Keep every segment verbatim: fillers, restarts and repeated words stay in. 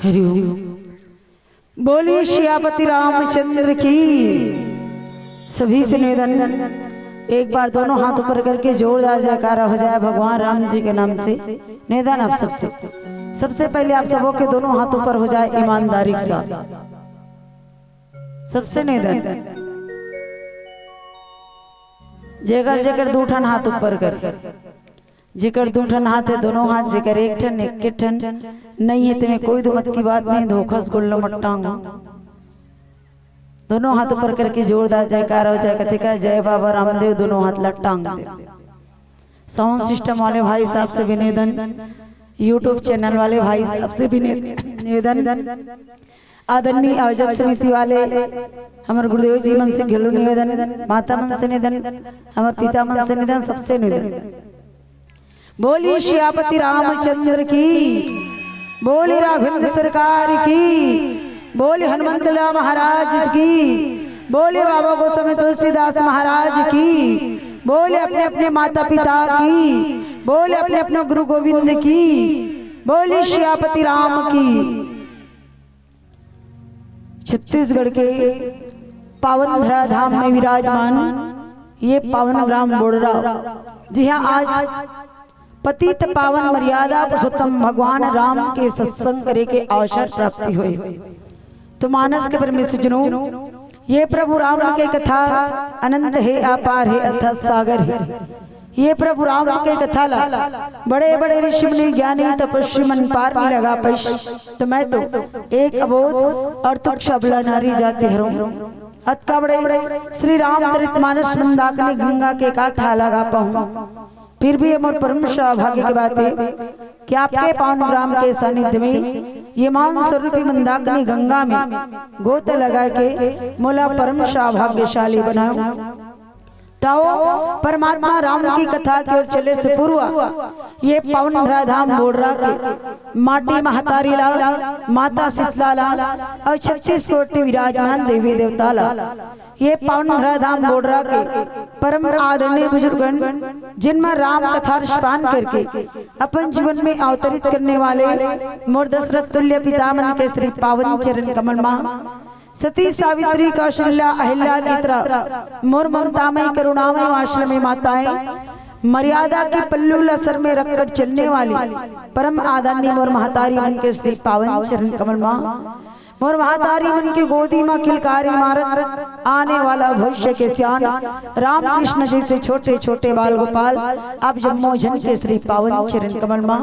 हरिओम। बोलिए सियापति रामचंद्र की। सभी से निवेदन, एक बार दोनों हाथ ऊपर करके जोरदार जयकारा हो जाए भगवान राम जी के नाम से। निवेदन आप सबसे, सबसे पहले आप सबों के दोनों हाथ ऊपर हो जाए ईमानदारी के साथ। सबसे निवेदन, जेकर जेकर दू ठन हाथ ऊपर कर, जेकर दू ठन हाथ हे, दोनों हाथ, जेकर एक ठन, एक ठन नहीं हे, तेमे कोई दू मत की बात नहीं, धोखा से गोड़ ल मत टांगो। दोनों हाथ ऊपर करके जोरदार जयकारा हो जाए, कथे का, "जय बाबा रामदेव", दोनों हाथ ल टांग दे। साउंड सिस्टम वाले भाई साहब से भी निवेदन, YouTube चैनल वाले भाई साहब से भी निवे-, निवेदन, आदरणीय आयोजक समिति वाले हमर गुरुदेव जी मन से घलो निवेदन, माता मन से निवेदन, हमर पिता मन से निवेदन, सबसे निवेदन। बोलिए सियापति रामचंद्र की, बोलिए राघवेंद्र सरकार की, बोलिए हनुमंत लाल महाराज की, बोलिए बाबा गोस्वामी तुलसीदास महाराज की, बोलिए अपने अपने माता पिता की, बोलिए अपने अपने गुरु गोविंद की, बोलिए सियापति राम की। छत्तीसगढ़ के पावन धरा धाम में विराजमान ये पावन ग्राम बोड़रा, जिहाँ आज पतित पावन मर्यादा पुरुषोत्तम भगवान राम के सत्संग करे के अवसर प्राप्ति होय। तो मानस के परमेश्वरजनों, ये प्रभु राम के कथा अनंत हे, अपार हे, अथाह सागर हे। ये प्रभु राम के कथा ला बड़े बड़े ऋषि मुनि ज्ञानी तपस्वी मन पार नहीं लगा पाइस, तो मैं तो एक अबोध और तुच्छ अबला नारी जाति हरौं। अतका बड़े श्री रामचरित मानस मंदाकिनी गंगा के कथा लगा पाहूं, फिर भी हमर परम सौभाग्य के बात हे कि आपके पावन ग्राम के सानिध्य में ये मान स्वरूपी मंदाकिनी गंगा में गोता लगा के मोला परम सौभाग्यशाली बनायो। तो परमात्मा राम की कथा की ओर चले से पूर्व ये पावन धराधाम बोड़रा के माटी महतारी ला, माता शीतला ला और छत्तीस कोटि विराजमान देवी देवता ला, ये पावन धराधाम बोड़रा के परम आदरणीय बुजुर्गन, जिनमें राम कथा रसपान करके अपन जीवन में अवतरित करने वाले मोर दशरथ तुल्य पितामन के श्री पावन चरण कमल मा सती सावित्री कौशल्या अहिल्या की तरह मोर ममतामय करुणामय आश्रम में माताएं, मर्यादा के पल्लू ला सर में रखकर चलने वाली परम आदरणीय मोर महतारी मन के श्री पावन चरण कमल मा, मोर महतारी मन के गोदी मा किलकारी मारत आने वाला भविष्य के सियान राम कृष्ण जैसे छोटे छोटे बाल गोपाल, आप जम्मो झन के श्री पावन चरण कमल मा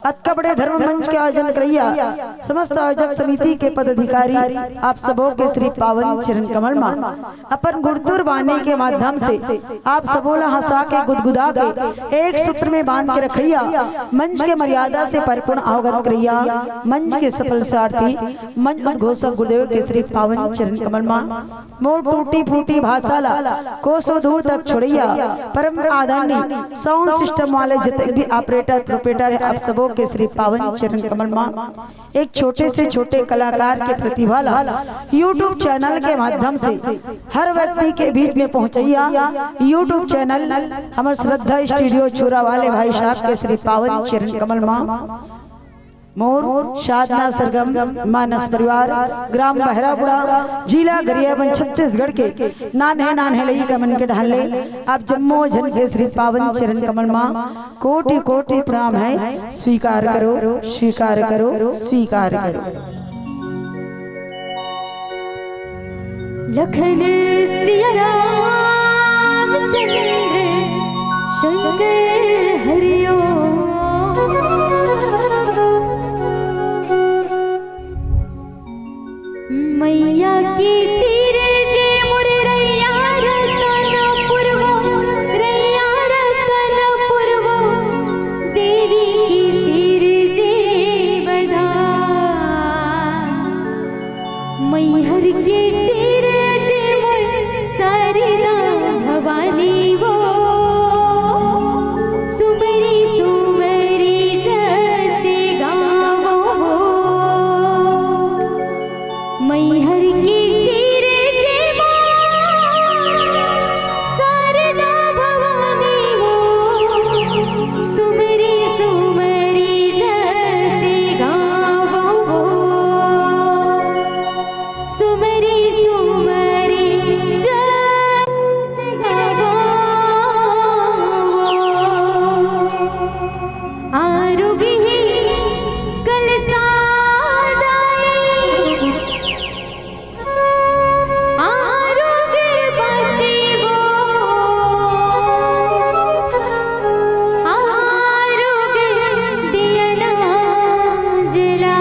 अतका बड़े धर्म मंच के आयोजन करैया समस्त आयोजक समिति के पदाधिकारी, आप सबो के श्री पावन चरण कमल मा अपन गुणतुर वाणी के माध्यम से आप सबो ला हंसा के गुदगुदा के एक सूत्र में बांध के रखैया, मंच के मर्यादा से परिपूर्ण अवगत करैया, मंच के सफल सारथी, मंच उद्घोषक गुरुदेव के श्री पावन चरण कमल मा मोर टूटी फूटी भाषा ला कोसों दूर तक छोड़ैया परम आदरणीय साउंड सिस्टम वाले जितने भी ऑपरेटर प्रोपरेटर है, आप सबों के श्री पावन चरण कमल मा एक छोटे से छोटे कलाकार के प्रतिभा ला YouTube चैनल के माध्यम से हर व्यक्ति के बीच में पहुंचैया YouTube चैनल हमर श्रद्धा स्टूडियो छुरा वाले भाई साहब के श्री पावन चरण कमल मा मोर साधना सरगम मानस परिवार ग्राम बहराबुड़ा जिला गरियाबंद छत्तीसगढ़ के नान्हे नान्हे लइका मन के डहन ले आप जम्मो झन के श्री पावन चरण कमल मा कोटि कोटि प्रणाम है। स्वीकार करो, स्वीकार करो, स्वीकार करो। लखन सिया रामचंद्र शंकर हरिओ। मैया के सिर जे मोर रैया रतन पुरवो, रैया रतन पुरवो, देवी के सिर जे बधान। मैहर के सिर जे मोर शारदा भवानी वो, सुमरी सुमरी जस गावो। मैहर के सिर जे मोर शारदा भवानी वो, सुमरी सुमरी जस गावो। सुमरी सुमरी जस गावो। आरुग ही कलसा जाए। आरुग बत्ती वो, आरुग दिया ना जला।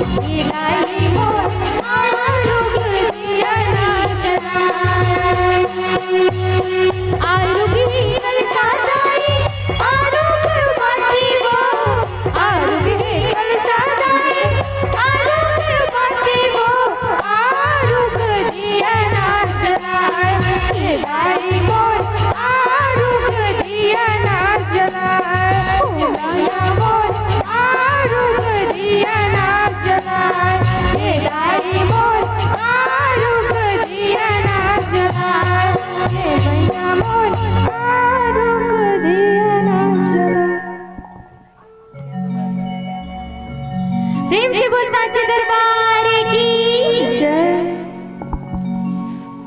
ये दाई मोर आरुग दिया ना जलाए। आरुग ही कलसा दाई, आरुग बाती वो, आरुग ही कलसा दाई, आरुग बाती वो, आरुग दिया ना जलाए। ये दाई मोर आरुग दिया ना जलाए। ओ दाया मोर आरुग दिया ना जलाए। हे दाई मोर आरुग दिया ना जलाए। हे भैया मोर आरुग दिया ना जलाए। प्रेम से बोल सांचे दरबार की जय।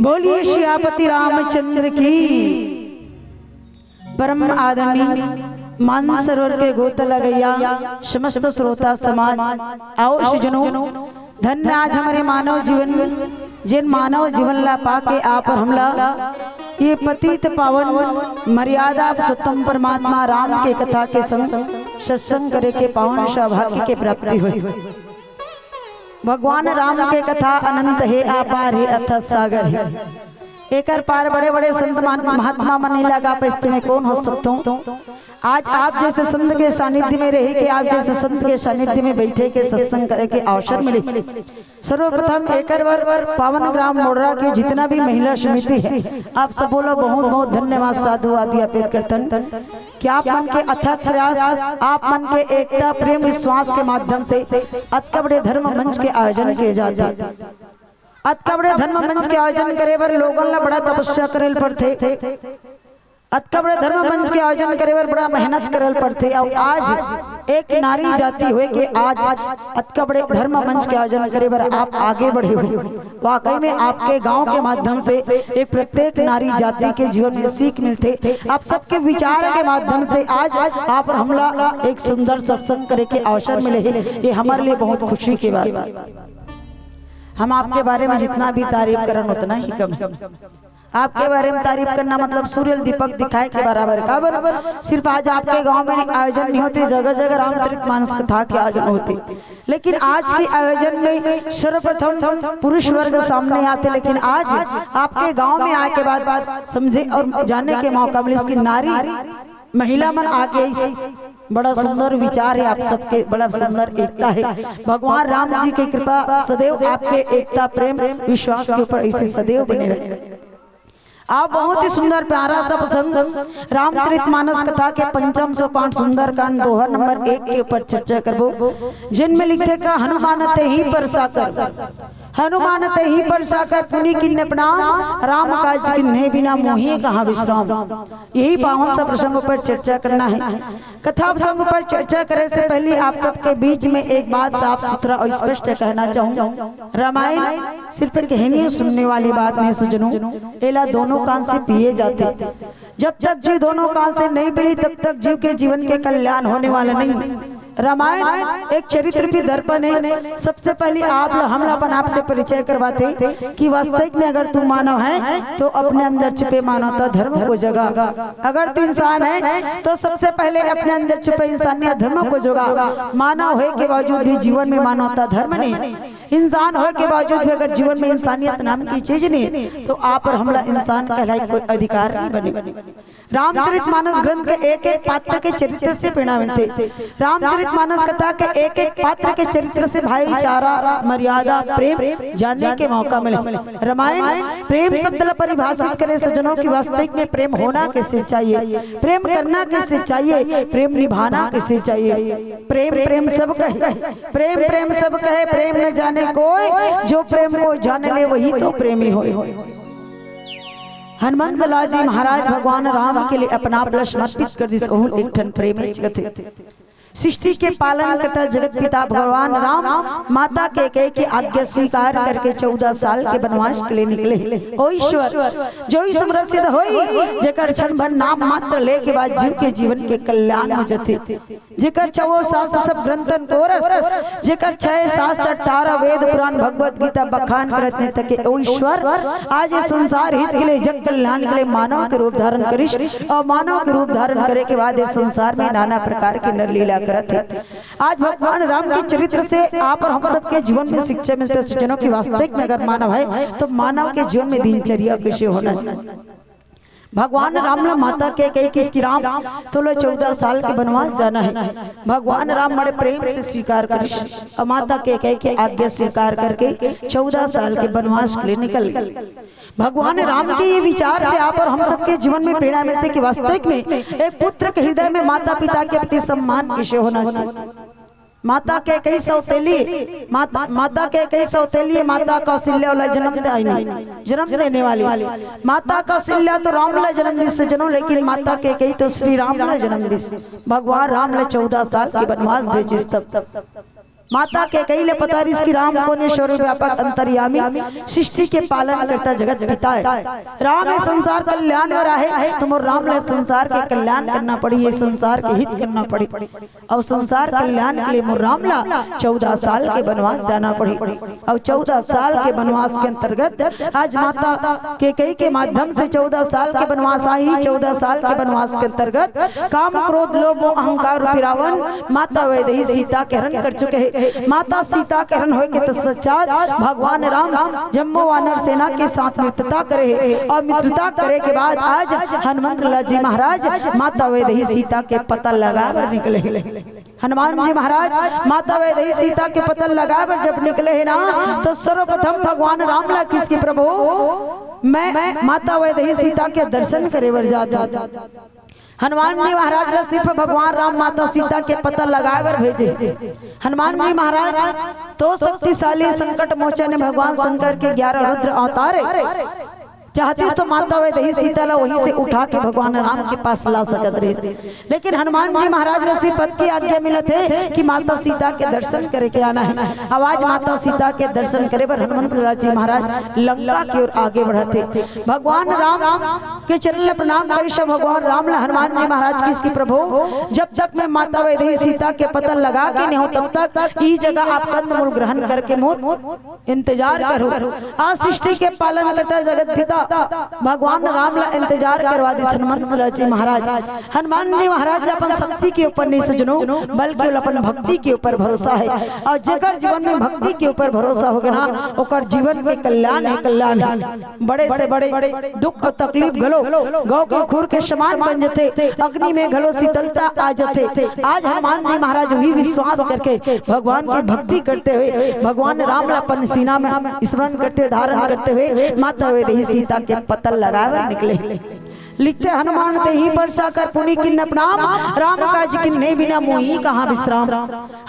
बोलिए सियापति रामचंद्र की। परम आदरणीय मानसरोवर के गोता लगइया समस्त श्रोता समाज, आओ सज्जनों, धन्य आज हमरे मानव जीवन, जेन मानव जीवन ला पाके आप हमला ये पतित पावन मर्यादा पुरुषोत्तम परमात्मा राम के कथा के संग सत्संग करे के पावन सौभाग्य के प्राप्ति होय। भगवान राम के कथा अनंत हे, अपार हे, अथाह सागर हे। एकर पार बड़े-बड़े संत मान-, महात्मा मन नइ लगा पाइस, तेमे कोन हो सकथों। आज आप जैसे संत के सानिध्य में रहे के, आप जैसे संत के सानिध्य में बैठे के, सत्संग करे के अवसर मिले। सर्वप्रथम एकर बर पावन ग्राम मोड़रा के जितना भी महिला समिति हे, आप सबो ला बहुत-बहुत धन्यवाद, साधुवाद ज्ञापित करथन। कि आप मन के अथक प्रयास, आप मन के एकता, प्रेम, विश्वास के माध्यम से अतका बड़े धर्म मंच के आयोजन किए जाथे। अतका बड़े धर्म मंच के आयोजन करे बर लोगन ला बड़ा तपस्या करे ल पड़थे। अतका बड़े धर्म मंच के आयोजन करे बर बड़ा मेहनत करे ल पड़थे। अउ आज एक नारी जाति होय के आज अतका बड़े धर्म मंच के आयोजन करे बर आप आगे बढ़े हो। वाकई में आपके गांव के माध्यम से एक प्रत्येक नारी जाति के जीवन में सीख मिलथे। आप सबके विचार के माध्यम से आज आप हमला एक सुंदर सत्संग करे के अवसर मिले हे, ये हमर लिए बहुत खुशी के बात। हम आपके बारे में जितना भी तारीफ करन उतना ही कम हे। आपके बारे में तारीफ करना मतलब सूर्य ल दीपक दिखाए के बराबर हे। काबर सिर्फ आज आपके गांव में आयोजन नहीं होते, जगह जगह रामचरित मानस कथा के आयोजन होते। लेकिन आज के आयोजन में सर्वप्रथम पुरुष वर्ग सामने आथे, लेकिन आज आपके गांव में आए के बाद समझे अउ जाने के मौका मिलिस कि नारी, महिला मन आगे आइस। बड़ा सुंदर विचार हे आप सबके, बड़ा सुंदर एकता हे। भगवान राम जी के कृपा सदैव आपके एकता, प्रेम, विश्वास के ऊपर ऐसे सदैव बने रहे। आप बहुत ही सुंदर प्यारा सा प्रसंग रामचरित मानस कथा के पंचम सोपान सुंदरकांड दोहा नंबर एक के ऊपर चर्चा करबो, जिनमें लिखथे का हनुमान तेहि परसा कर, हनुमान तेहि परसा कर पुनि कीन्हे प्रणाम, राम काज कीन्हे बिना मोहि कहां विश्राम। यही पावन सा प्रसंग पर चर्चा करना हे। कथा प्रसंग पर चर्चा करे से पहले आप सबके बीच में एक बात साफ सुथरा और स्पष्ट कहना चाहूं, रामायण सिर्फ कहनी सुनने वाली बात नहीं सज्जनों, एला दोनों कान से पिए जाथे। जब तक जीव दोनों कान से नहीं पिली, तब तक जीव के जीवन के कल्याण होने वाला नहीं। रामायण एक चरित्र भी दर्पण हे। सबसे पहले आप ल-, हमला अपन आप से परिचय करवाथे कि वास्तविक में अगर तू मानव हे तो अपने अंदर छिपे मानवता धर्म को जगा। अगर तू इंसान हे तो सबसे पहले अपने अंदर छिपे इंसानियत धर्म को जगा। मानव होय के बावजूद भी जीवन में मानवता धर्म नहीं, इंसान होय के बावजूद भी अगर जीवन में इंसानियत नाम की चीज नहीं, तो आप अउ हमला इंसान कहलाए कोई अधिकार नहीं बने। रामचरित मानस ग्रंथ के एक एक पात्र के चरित्र से प्रेरणा मिलथे। रामचरित मानस कथा के एक एक पात्र के चरित्र से भाईचारा, मर्यादा, प्रेम जानने के मौका मिले। रामायण प्रेम शब्द ला परिभाषित करे सज्जनों कि वास्तविक में प्रेम होना कैसे चाहिए, प्रेम करना कैसे चाहिए, प्रेम निभाना कैसे चाहिए। प्रेम प्रेम सब कहे, प्रेम प्रेम सब कहे, प्रेम न जाने कोई, जो प्रेम को जान ले वही तो प्रेमी होय। हनुमंत लाल जी महाराज भगवान राम के लिए अपना आप ला समर्पित कर दिस, ओहू एक ठन प्रेम हे जगत हे। सृष्टि के पालन करता जगत पिता भगवान राम माता कैकेयी के आज्ञा स्वीकार करके चौदह साल के वनवास के लिए निकले। ओ ईश्वर, जो ईश्वर सिद्ध होई, जेकर क्षण भर नाम मात्र ले के बाद जीव के जीवन के कल्याण हो जाथे। जेकर छवो शास्त्र सब ग्रंथन कोरस, जेकर छह शास्त्र, अठारह वेद, पुराण, भगवत गीता बखान करत ने थके, ओ ईश्वर, आज ये संसार हित के लिए, जग कल्याण के लिए मानव के रूप धारण करिस, अउ मानव के रूप धारण करे के बाद ये संसार में नाना प्रकार के नर लीला करत हे। आज भगवान राम के चरित्र से आप और हम सबके जीवन में शिक्षा मिलथे, सज्जनों, की वास्तविक में अगर मानव है तो मानव के जीवन में दिनचर्या कैसे होना है। भगवान राम ला माता कैकेयी किहिस कि राम, तोला चौदह साल के बनवास जाना है। भगवान राम बड़े प्रेम से स्वीकार करिस और माता कैकेयी के आज्ञा स्वीकार करके चौदह साल के बनवास के लिए निकल गए। भगवान राम के ये विचार से आप और हम सबके जीवन में प्रेरणा मिलथे कि वास्तविक में एक पुत्र के हृदय में माता पिता के प्रति सम्मान कैसे होना चाहिए। माता कैकेयी सौतेली, माता, माता कैकेयी सौतेली, माता कौशल्या वाला जन्म दे आईनी, जन्म देने वाली। माता कौशल्या तो राम ला जन्म दिस, सज्जनों, लेकिन माता कैकेयी तो श्री राम ला जन्म दिस। भगवान राम ला चौदह साल के बनवास भेजिस तब। माता कैकेयी ले पता रिस कि राम कोन हे, सर्वव्यापक अंतर्यामी, सृष्टि के पालन करता, जगत पिता है। राम ये संसार कल्याण बर आहे, तो मोर राम ला संसार के कल्याण करना पड़ी, ये संसार के हित करना पड़ी। और संसार कल्याण के लिए मोर राम ला चौदह साल के बनवास जाना पड़ी। और चौदह साल के बनवास के अंतर्गत आज माता कैकेयी के माध्यम से चौदह साल के बनवास आही। चौदह साल के बनवास के अंतर्गत काम, क्रोध, लोभ, मोह, अहंकार रूपी रावण माता वैदेही सीता के हरण कर चुके हैं। माता सीता के हरण होए के तत्पश्चात भगवान राम जम्बो वानर सेना के साथ मित्रता करे हैं और मित्रता करे के बाद आज हनुमंत लाल जी महाराज माता वैदेही सीता के पता लगाए बर निकले हैं। हनुमान जी महाराज माता वैदेही सीता के पता लगाए बर जब निकले हैं ना, तो सर्वप्रथम भगवान राम ला किहिस कि प्रभु, मैं माता वैदेही सीता के दर्शन करे बर जात हूँ। हनुमान जी महाराज ला सिर्फ भगवान राम माता सीता के पता लगाए बर भेजे। हनुमान जी महाराज तो शक्तिशाली संकट मोचन है, भगवान शंकर के ग्यारह रुद्र अवतार है। चाहतिस तो माता वैदेही सीता ला वहीं से उठा के भगवान राम के पास ला सकत रहिस, लेकिन हनुमान जी महाराज ला सिर्फ पद की आज्ञा मिलत हे कि माता सीता के दर्शन करे के आना है। अब आज माता सीता के दर्शन करे बर हनुमंत लाल जी महाराज लंका की ओर आगे बढ़त हे। भगवान राम के चरण ला प्रणाम करिस, भगवान राम ला हनुमान जी महाराज किहिस कि प्रभु, जब तक मैं माता वैदेही सीता के पता लगा के नहीं हूँ, तब तक ई जगह आप कंदमूल ग्रहण करके मोर इंतजार करो। आज सृष्टि के पालन करता जगत पिता भगवान राम ला इंतजार करवा दिस हनुमंत लाल जी महाराज। हनुमान जी महाराज ला अपन शक्ति के ऊपर नहीं सज्जनों, बल्कि ओला अपन भक्ति के ऊपर भरोसा है। और जेकर जीवन में भक्ति के ऊपर भरोसा होगे ना, ओकर जीवन के कल्याण है, कल्याण है। बड़े से बड़े दुख और तकलीफ घलो गौ के खुर के समान बन जथे, अग्नि में घलो शीतलता आ जथे। आज हनुमान जी महाराज वही विश्वास करके भगवान की भक्ति करते हुए भगवान राम ला अपन सीना में स्मरण करते हुए, धारण करते हुए माता वैदेही सीता के पता लगाए बर निकले। लिखथे हनुमान तेहि परसा कर पुनि कीन्ह प्रणाम, राम काज कीन्हे बिना मोहि कहाँ विश्राम।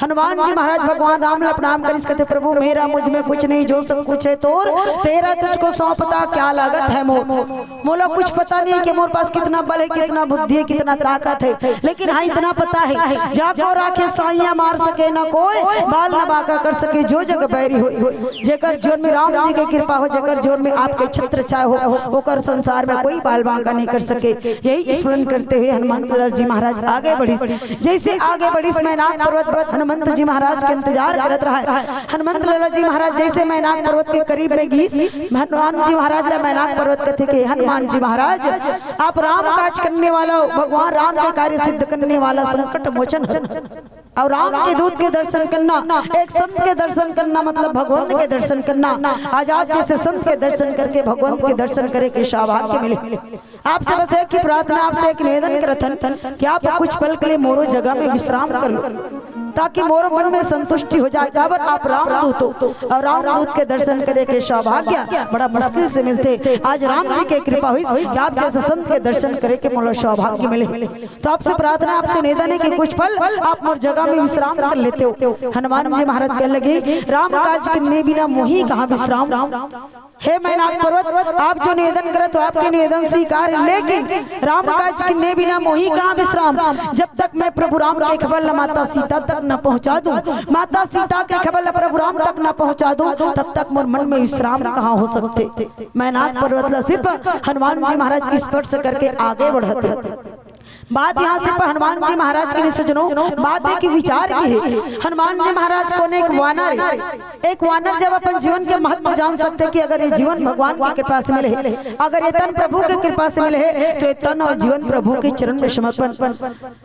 हनुमान जी महाराज भगवान राम ला प्रणाम करिस, कथे, प्रभु मेरा मुझ में कुछ नहीं, जो सब कुछ है तोर, तेरा तुझको सौंपता क्या लागत है मोर। मोला कुछ पता नहीं कि मोर पास कितना बल है, कितना बुद्धि है, कितना ताकत है, लेकिन हाँ इतना पता है, जाको राखे साइयां मार सके ना कोई, बाल ना बांका कर सके जो जग बैरी होय। जेकर जीवन में राम जी के कृपा हो, जेकर जीवन में आपके छत्र छाया हो, ओकर संसार में कोई बाल बांका नहीं कर सके। यही स्मरण करते हुए हनुमंत लाल जी महाराज आगे बढ़िस। जैसे आगे बढ़िस, मैनाक पर्वत पर हनुमंत जी महाराज के इंतजार करत रहा है। हनुमंत लाल जी महाराज जैसे मैनाक पर्वत के करीब में गिस, हनुमान जी महाराज ला मैनाक पर्वत कथे के, हनुमान जी महाराज, आप राम काज करने वाला हो, भगवान राम के कार्य सिद्ध करने वाला संकट मोचन हो। और राम के दूत के दर्शन करना, एक संत के दर्शन करना मतलब भगवंत के दर्शन करना। आज आप जैसे संत के दर्शन करके भगवंत के दर्शन करे के सौभाग्य मिले। आपसे बस एक ही प्रार्थना, आपसे एक निवेदन करथन कि आप कुछ पल के लिए मोरो जगह में विश्राम कर लो, ताकि मोरो मन में संतुष्टि हो जाए। काबर आप रामदूत हो और रामदूत के दर्शन करे के सौभाग्य बड़ा मुश्किल से मिलथे। आज राम जी के कृपा होइस कि आप जैसे संत के दर्शन करे के मोला सौभाग्य मिले। तो आपसे प्रार्थना, आपसे निवेदन है कि कुछ पल आप मोर जगह में विश्राम कर लेते हो। हनुमान जी महाराज कहने लगे, राम काज कीन्हे बिना मोहि कहाँ विश्राम। हे मैनाक पर्वत, आप जो निवेदन करत हो, आपके निवेदन स्वीकार है, लेकिन राम काज कीन्हे बिना मोहि कहाँ विश्राम। जब तक मैं प्रभु राम के खबर ला माता सीता तक न पहुँचा दूं, माता सीता के खबर ला प्रभु राम तक न पहुँचा दूं, तब तक मोर मन में विश्राम कहाँ हो सकथे। मैनाक पर्वत ला सिर्फ हनुमान जी महाराज स्पर्श करके आगे बढ़त हे। बात यहाँ से पर हनुमान जी महाराज के, सज्जनों, बात है कि विचार की है। हनुमान जी महाराज कोन हे? एक वानर हे। एक वानर जब अपन जीवन के महत्व जान सकथे कि अगर ये जीवन भगवान की कृपा से मिले हे, अगर ये तन प्रभु के कृपा से मिले हे, तो ये तन और जीवन प्रभु के चरण में समर्पण।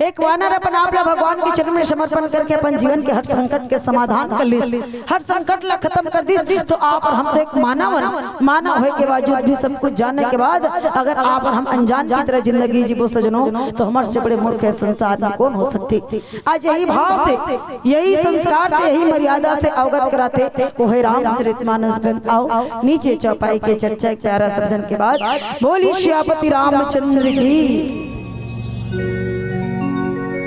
एक वानर अपन आप ला भगवान के चरण में समर्पण करके अपन जीवन के हर संकट के समाधान कर लिस, हर संकट ला खत्म कर दिस। तो आप और हम तो एक मानव हन, मानव होए के बावजूद भी सब कुछ जानने के बाद अगर आप और हम अनजान की तरह जिंदगी जीबो, सज्जनों, तो हमर से बड़े मूर्ख ये संसार में कोन हो सकथे? आज यही भाव से, यही संस्कार से, यही मर्यादा से अवगत कराथे वो हे रामचरित मानस ग्रंथ। आओ, नीचे चौपाई के चर्चा, एक प्यारा सा भजन के बाद। बोली सियापति रामचंद्र की।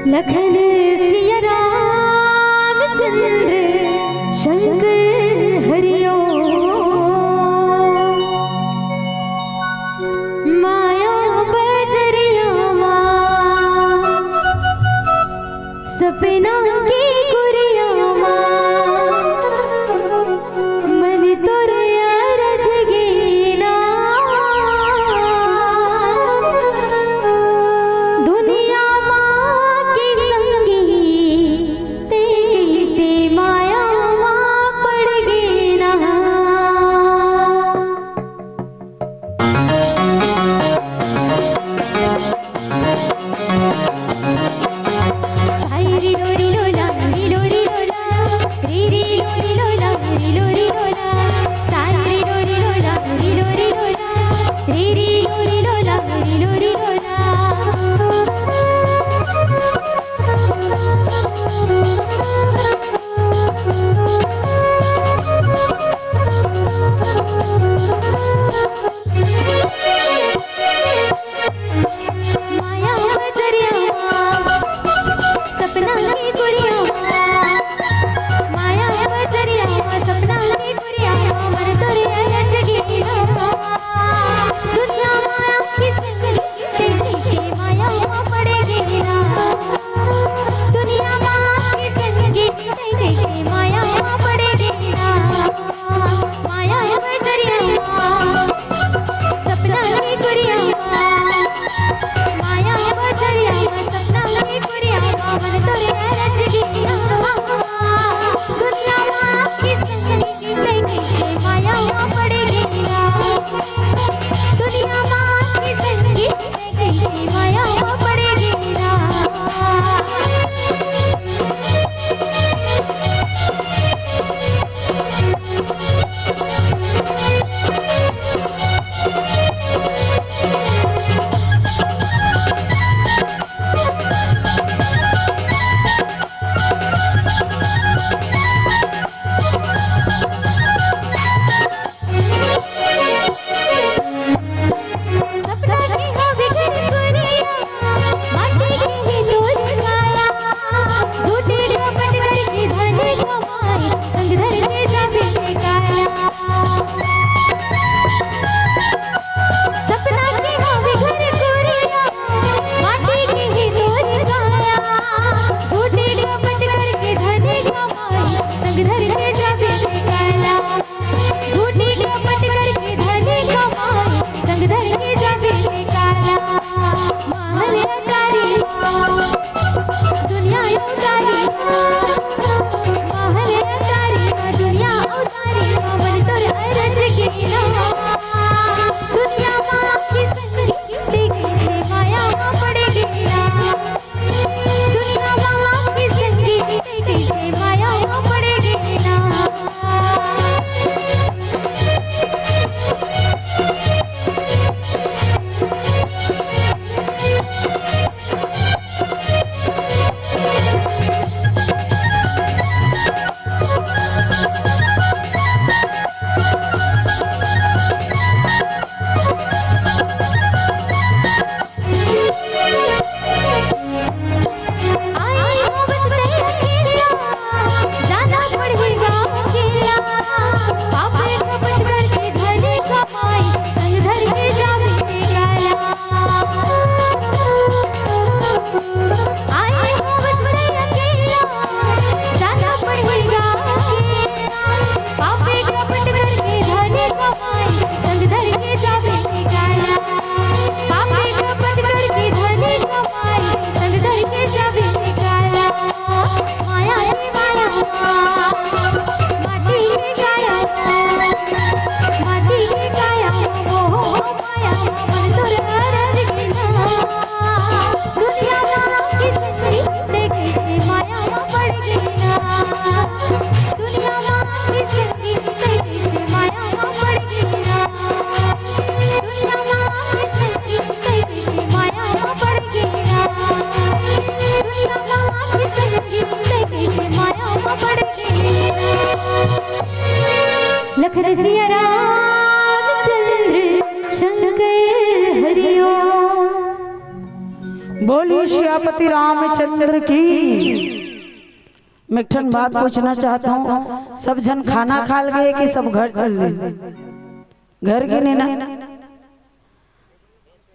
लखन सिया रामचंद्र शंकर हरिओ। माया बजरिया मा सपना के कुरिया मा मन तोर अरज गे ना। दुनिया मा के संगी ते कइसे माया मा लखन सिया रामचंद्र शंकर हरिओम। बोली सियापति रामचंद्र की। मैं एक ठन बात पूछना चाहत हंव, सब झन खाना खा ल गे कि सब घर चल दे? घर गे नहीं ना?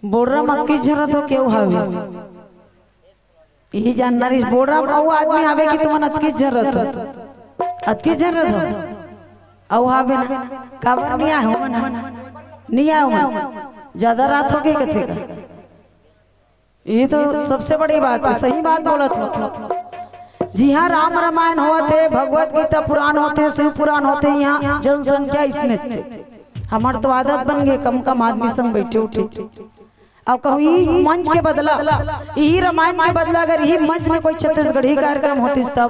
बोड़रा म अतकीच झन रथव, केऊ हावे? इही जानना रहिस, बोड़रा म अउ आदमी हावे कि तुमन अतकीच झन रथव? अतकीच झन रथव? अउ हावे ना? काबर नहीं आए हो मन? नहीं आए हो मन? ज्यादा रात हो गई कथे का? ये तो सबसे बड़ी बात है, सही बात बोलत हो। जिहाँ राम रामायण होवत हे, भगवत गीता पुराण होथे, शिव पुराण होथे, इहाँ जनसंख्या इसने हे। हमर तो आदत बन गे कम कम आदमी संग बैठे उठे। अब कहूँ इही मंच के बदला, इही रामायण के बदला अगर इही मंच में कोई छत्तीसगढ़ी कार्यक्रम होतिस तब,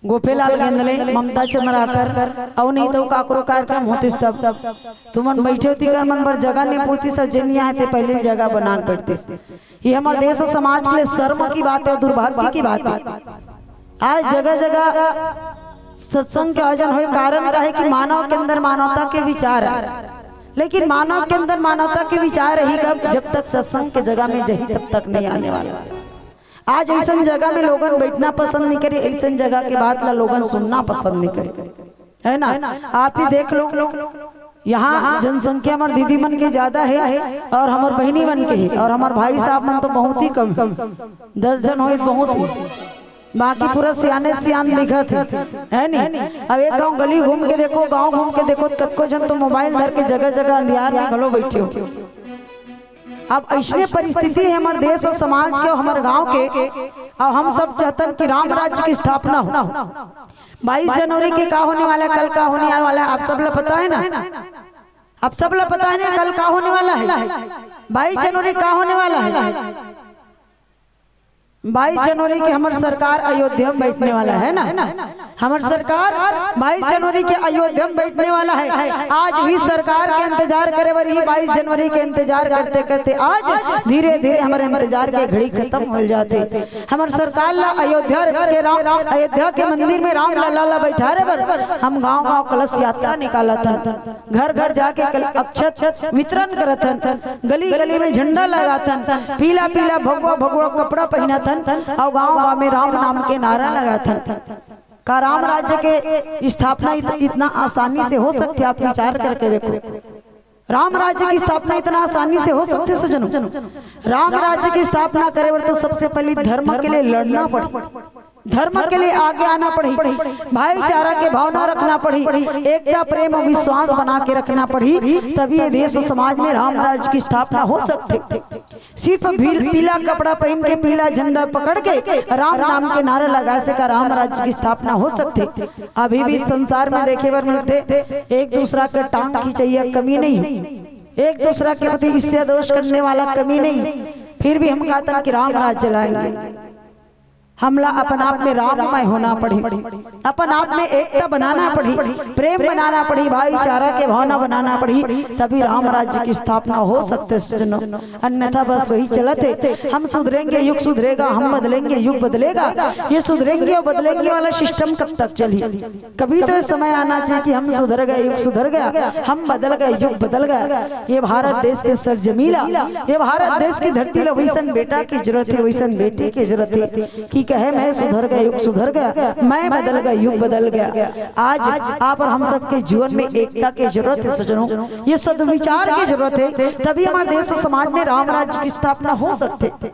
गोपेलाल गेंदले, ममता चंद्राकर, अउ नहीं तो काकरो कार्यक्रम होतिस तब, तुमन बैठे होती कर मन बर जगह नहीं पूरतिस, सब जेन यहाँ ते पहले जगह बना के बैठतिस। ये हमर देश अउ समाज के लिए शर्म की बात है, दुर्भाग्य की बात है। आज जगह जगह सत्संग के आयोजन होए, कारण का है कि मानव के अंदर मानवता के विचार है, लेकिन मानव के अंदर मानवता के विचार रही कब? जब तक सत्संग के जगह में जही तब तक नहीं आने वाला। आज ऐसन जगह में लोगन बैठना पसंद नहीं करे, ऐसन जगह के बात ला लोगन सुनना पसंद नहीं करे, है ना? आप ही देख लो, यहाँ जनसंख्या हमर दीदी मन के ज्यादा है और हमर बहिनी मन के है और हमर भाई साहब मन तो बहुत ही कम, दस झन होई बहुत ही, बाकी पूरा सियाने सियान दिखत है, है नी? अब एक गांव गली घूम के देखो, गांव घूम के देखो, कतको झन तो मोबाइल धर के जगह जगह अंधियार में घलो बैठे हो। अब ऐसने परिस्थिति है हमर देश और समाज के, हमर गांव के, और हम सब चाहतन कि राम राज्य की स्थापना हो। बाईस जनवरी के का होने वाला है, कल का होने वाला है, आप सब ला पता है ना? आप सब ला पता है ना कल का होने वाला है? बाईस जनवरी का होने वाला है? बाईस जनवरी के हमर सरकार अयोध्या में बैठने वाला है ना? हमर सरकार बाईस जनवरी के अयोध्या में बैठने वाला है। आज भी सरकार के इंतजार करे बर ही, बाईस जनवरी के इंतजार करते करते आज धीरे धीरे हमर इंतजार के घड़ी खत्म हो जाते। हमर सरकार ला अयोध्या के राम, अयोध्या के मंदिर में राम लला ला बैठारे बर हम गांव गांव कलश यात्रा निकालत हन, घर घर जाके कल-, अक्षत वितरण करत हन, गली गली में झंडा लगाथन, पीला पीला भगवा भगवा कपड़ा पहनथन, और गांव गांव में राम नाम के नारा लगाथन। का राम राज्य के स्थापना इत-, इतना आसानी से हो सकती है? आप विचार करके देखो, राम राज्य की स्थापना इतना आसानी से हो सकती है सज्जनों? राम राज्य की स्थापना करे बर तो सबसे पहले धर्म के लिए लड़ना पड़े, धर्म के लिए आगे आना पड़ही, भाईचारा के भावना रखना पड़ही, एकता प्रेम और विश्वास बना के रखना पड़ही, तभी ये देश और समाज में राम राज्य की स्थापना हो सकती। सिर्फ भील-, पीला कपड़ा पहन के, पीला झंडा पकड़ के राम नाम के नारा लगा से का राम राज्य की स्थापना हो सकती? अभी भी संसार में देखे बर मिलते, एक दूसरा के टांग खिंचैया कमी नहीं, एक दूसरा के प्रति ईर्ष्या दोष करने वाला कमी नहीं। फिर भी हम कहतन कि राम राज्य लाएंगे। हमला अपन आप में राममय होना पड़ही, अपन आप में एकता बनाना पड़ही, प्रेम बनाना पड़ही, भाईचारा के भावना बनाना पड़ही, तभी राम राज्य की स्थापना हो सकते सज्जनों। अन्यथा बस वही चलत हे, हम सुधरेंगे युग सुधरेगा, हम बदलेंगे युग बदलेगा। ये सुधरेंगे और बदलेंगे वाला सिस्टम कब तक चलही? कभी तो ये समय आना चाहिए कि हम सुधर गए, युग सुधर गया, हम बदल गए, युग बदल गया। ये भारत देश के सरजमीला, ये भारत देश की धरती ला वैसन बेटा की जरूरत हे, वैसन बेटी की जरूरत हे कि कहे, "मैं सुधर गया, युग सुधर गया, मैं बदल गया, युग बदल गया।" आज आप और हम सबके जीवन में एकता की जरूरत हे सज्जनों, ये सद्विचार की जरूरत हे, तभी हमारे देश और समाज में राम राज्य की स्थापना हो सकते।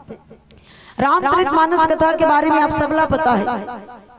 रामचरित मानस कथा के बारे में आप सबला पता है।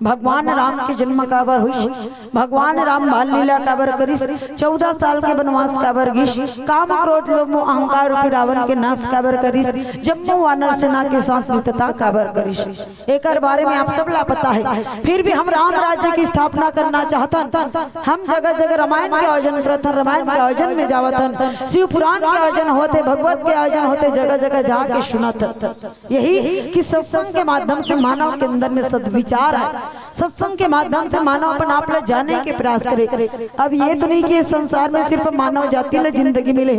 भगवान राम के जन्म काबर हुई, भगवान राम बाल लीला काबर करिस, चौदह साल के वनवास काबर गिस, काम क्रोध लोभ मोह अहंकार रूपी रावण के नाश काबर करिस, जम्मो वानर सेना के साथ मित्रता काबर करिस, एकर बारे में आप सबला पता है। फिर भी हम राम राज्य की स्थापना करना चाहतन। हम जगह जगह रामायण के आयोजन करत हन, रामायण के आयोजन में जावत हन, शिव पुराण के आयोजन होते, भगवत के आयोजन होते, जगह जगह जाके सुनत हन। यही कि सत्संग के माध्यम से मानव के अंदर में सद्विचार आए, सत्संग के माध्यम से मानव अपन आप ला जाने के प्रयास करे। अब ये तो नहीं कि इस संसार में सिर्फ मानव जाति ला जिंदगी मिले,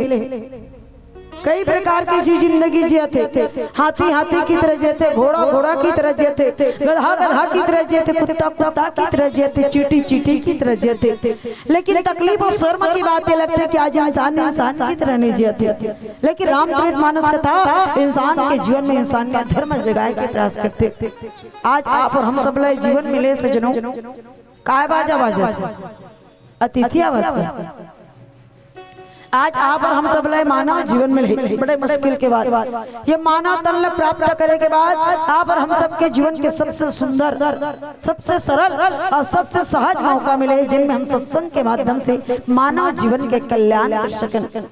कई प्रकार के जीव जिंदगी जियत हे। हाथी हाथी की तरह जियत हे, घोड़ा घोड़ा की तरह जियत हे, गधा गधा की तरह जियत हे, कुत्ता कुत्ता की तरह जियत हे, चींटी चींटी की तरह जियत हे। लेकिन तकलीफ अउ शर्म की बात ये लगथे कि आज इंसान इंसान की तरह नहीं जियत हे। लेकिन रामचरित मानस कथा इंसान के जीवन में इंसानियत धर्म जगाए के प्रयास करथे। आज आप अउ हम सब ला जीवन मिले सजनो, काय बाजा बाजत हे? अतिथि आवत हे। आज आप अउ हम सब ला मानव जीवन मिले, बड़े मुश्किल के बाद ये मानव तन ला प्राप्त करे के बाद आप अउ हम सबके जीवन के सबसे सुंदर, सबसे सरल अउ सबसे सहज मौका मिले, जिनमें हम सत्संग के माध्यम से मानव जीवन के कल्याण कर सकन।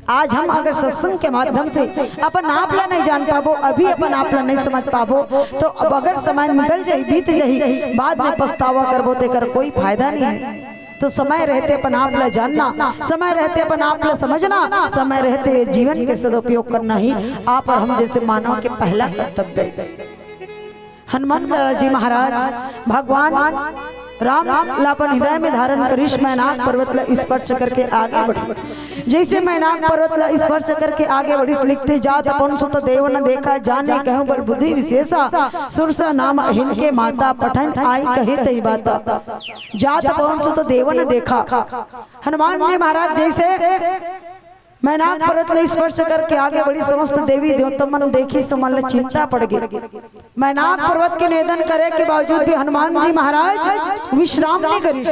आज हम अगर सत्संग के माध्यम से अपन आप ला नहीं जान पाबो, अभी अपन आप ला नहीं समझ पाबो, तो अब अगर समय निकल जाही, बीत जाही, बाद में पछतावा करबो, तेकर कोई फायदा नहीं हे। तो समय रहते अपन आप ला जानना, समय रहते अपन आप ला समझना, समय रहते ये जीवन के सदुपयोग करना ही आप अउ हम जैसे मानव के पहला कर्तव्य हे। हनुमान जी महाराज भगवान राम ला अपन हृदय में धारण करिस, मैनाक पर्वत ला स्पर्श करके आगे बढ़िस। जैसे मैनाक पर्वत ला स्पर्श करके आगे बढ़िस, लिखथे, "जात पवन सुत देव न देखा, जाने कहूँ बल बुद्धि विशेषा, सुरसा नाम अहिन के माता, पठन आई कहे तही बाता।" जात पवन सुत देव न देखा। हनुमान जी महाराज जैसे मैनाक पर्वत ला स्पर्श करके आगे बढ़िस, समस्त देवी देवता मन देखिस, तो मन ला चिंता पड़ गे। मैनाक पर्वत के नेदन करे के बावजूद भी हनुमान जी महाराज विश्राम नहीं करिस।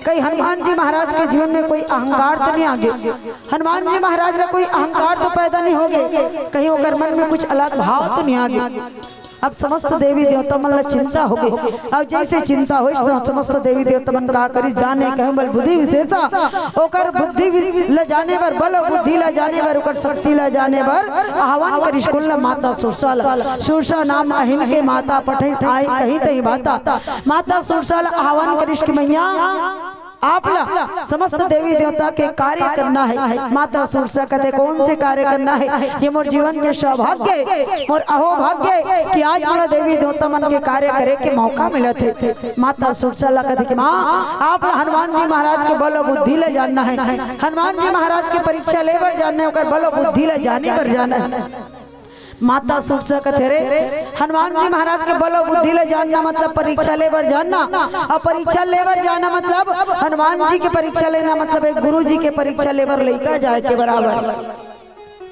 कहीं हनुमान जी महाराज के जीवन में कोई अहंकार तो नहीं आ गे? हनुमान जी महाराज ला कोई अहंकार तो पैदा नहीं हो गे? कहीं ओकर मन में कुछ अलग भाव तो नहीं आ गे? अब समस्त देवी देवता मन ला चिंता हो गे। अब जैसे चिंता होइस, तो समस्त देवी देवता मन का करिस, जाने कहूँ बल बुद्धि विशेषा, ओकर बुद्धि वि-, ला जाने बर, बल अउ बुद्धि ला जाने बर, ओकर शक्ति ला जाने बर आह्वान करिस। कोन ला? माता सुरसा ला। सुरसा नाम अहिन के माता, पठन आई कहे तही बाता। माता सुरसा ला आह्वान करिस कि मैया, आप ला समस्त देवी देवता के कार्य करना हे। माता सुरसा कथे, "कौन से कार्य करना हे? ये मोर जीवन के सौभाग्य हे, मोर अहोभाग्य हे कि आज मोला देवी देवता मन के कार्य करे के मौका मिलत हे।" माता सुरसा ला कथे कि, "माँ, आप ला हनुमान जी महाराज के बल अउ बुद्धि ला जानना हे, हनुमान जी महाराज के परीक्षा ले बर जानना हे, ओकर बल अउ बुद्धि ला जाने बर जानना हे।" माता सुरसा कथे, "रे, हनुमान जी महाराज के बल अउ बुद्धि ला जानना मतलब परीक्षा ले बर जानना, अउ परीक्षा ले बर जाना मतलब हनुमान जी के परीक्षा लेना मतलब एक गुरु जी के परीक्षा ले बर लइका जाए के बराबर।"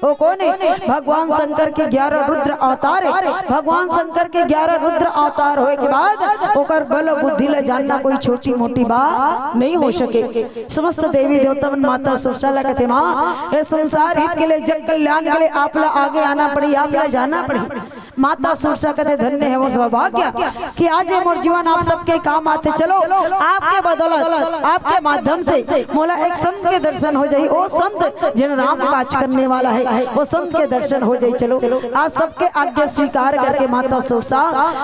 ओ कोन हे? भगवान शंकर के ग्यारह रुद्र अवतार हे। भगवान शंकर के ग्यारह रुद्र अवतार होए के बाद ओकर बल अउ बुद्धि ला जानना कोई छोटी मोटी बात नहीं हो सके। समस्त देवी देवता मन माता सुरसा ला कथे, "माँ, ये संसार हित के लिए, जग कल्याण के लिए आप ला आगे आना पड़ी, आप ला जाना पड़ी।" माता सुरसा कथे, "धन्य हे वो सौभाग्य कि आज ये मोर जीवन आप सबके काम आथे। चलो, आपके बदौलत, आपके माध्यम से मोला एक संत के दर्शन हो जाही, वो संत जिन राम काज करने वाला हे, वो संत के दर्शन हो जाही। चलो।" आज सबके आज्ञा स्वीकार करके माता सुरसा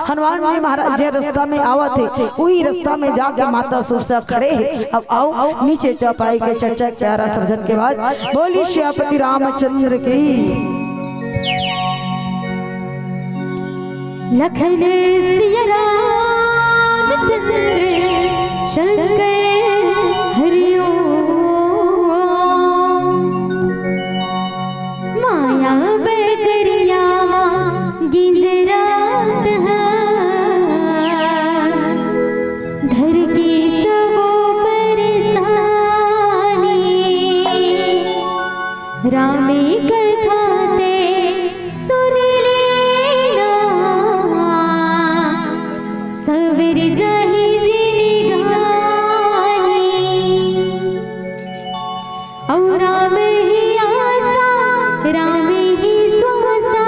हनुमान जी महाराज जे रास्ता में आवत हे, वही रास्ता में जाके माता सुरसा खड़े हे। अब आओ, नीचे चौपाई के चर्चा प्यारा समझन के बाद बोली सियापति रामचंद्र की। लखन सिया रामचंद्र शंकर हरिओम। माया बजरिया मा गिंजरात ह, घर की सबो परेशानी। राम कथा ते सुन लेना, सवर जाही जिनगानी। अउ राम ही आसा, राम ही श्वासा,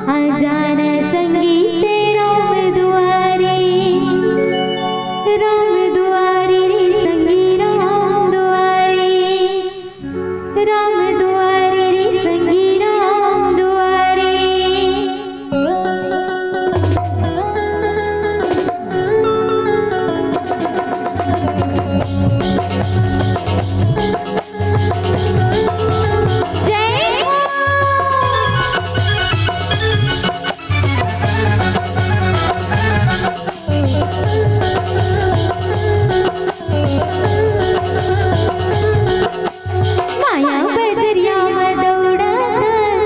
आ जाना संगी ते राम दुआरे। राम दुआरे रे संगी, राम दुआरे। राम दुआरे रे संगी, राम दुआरे। जय हो। माया बजरिया म दौड़त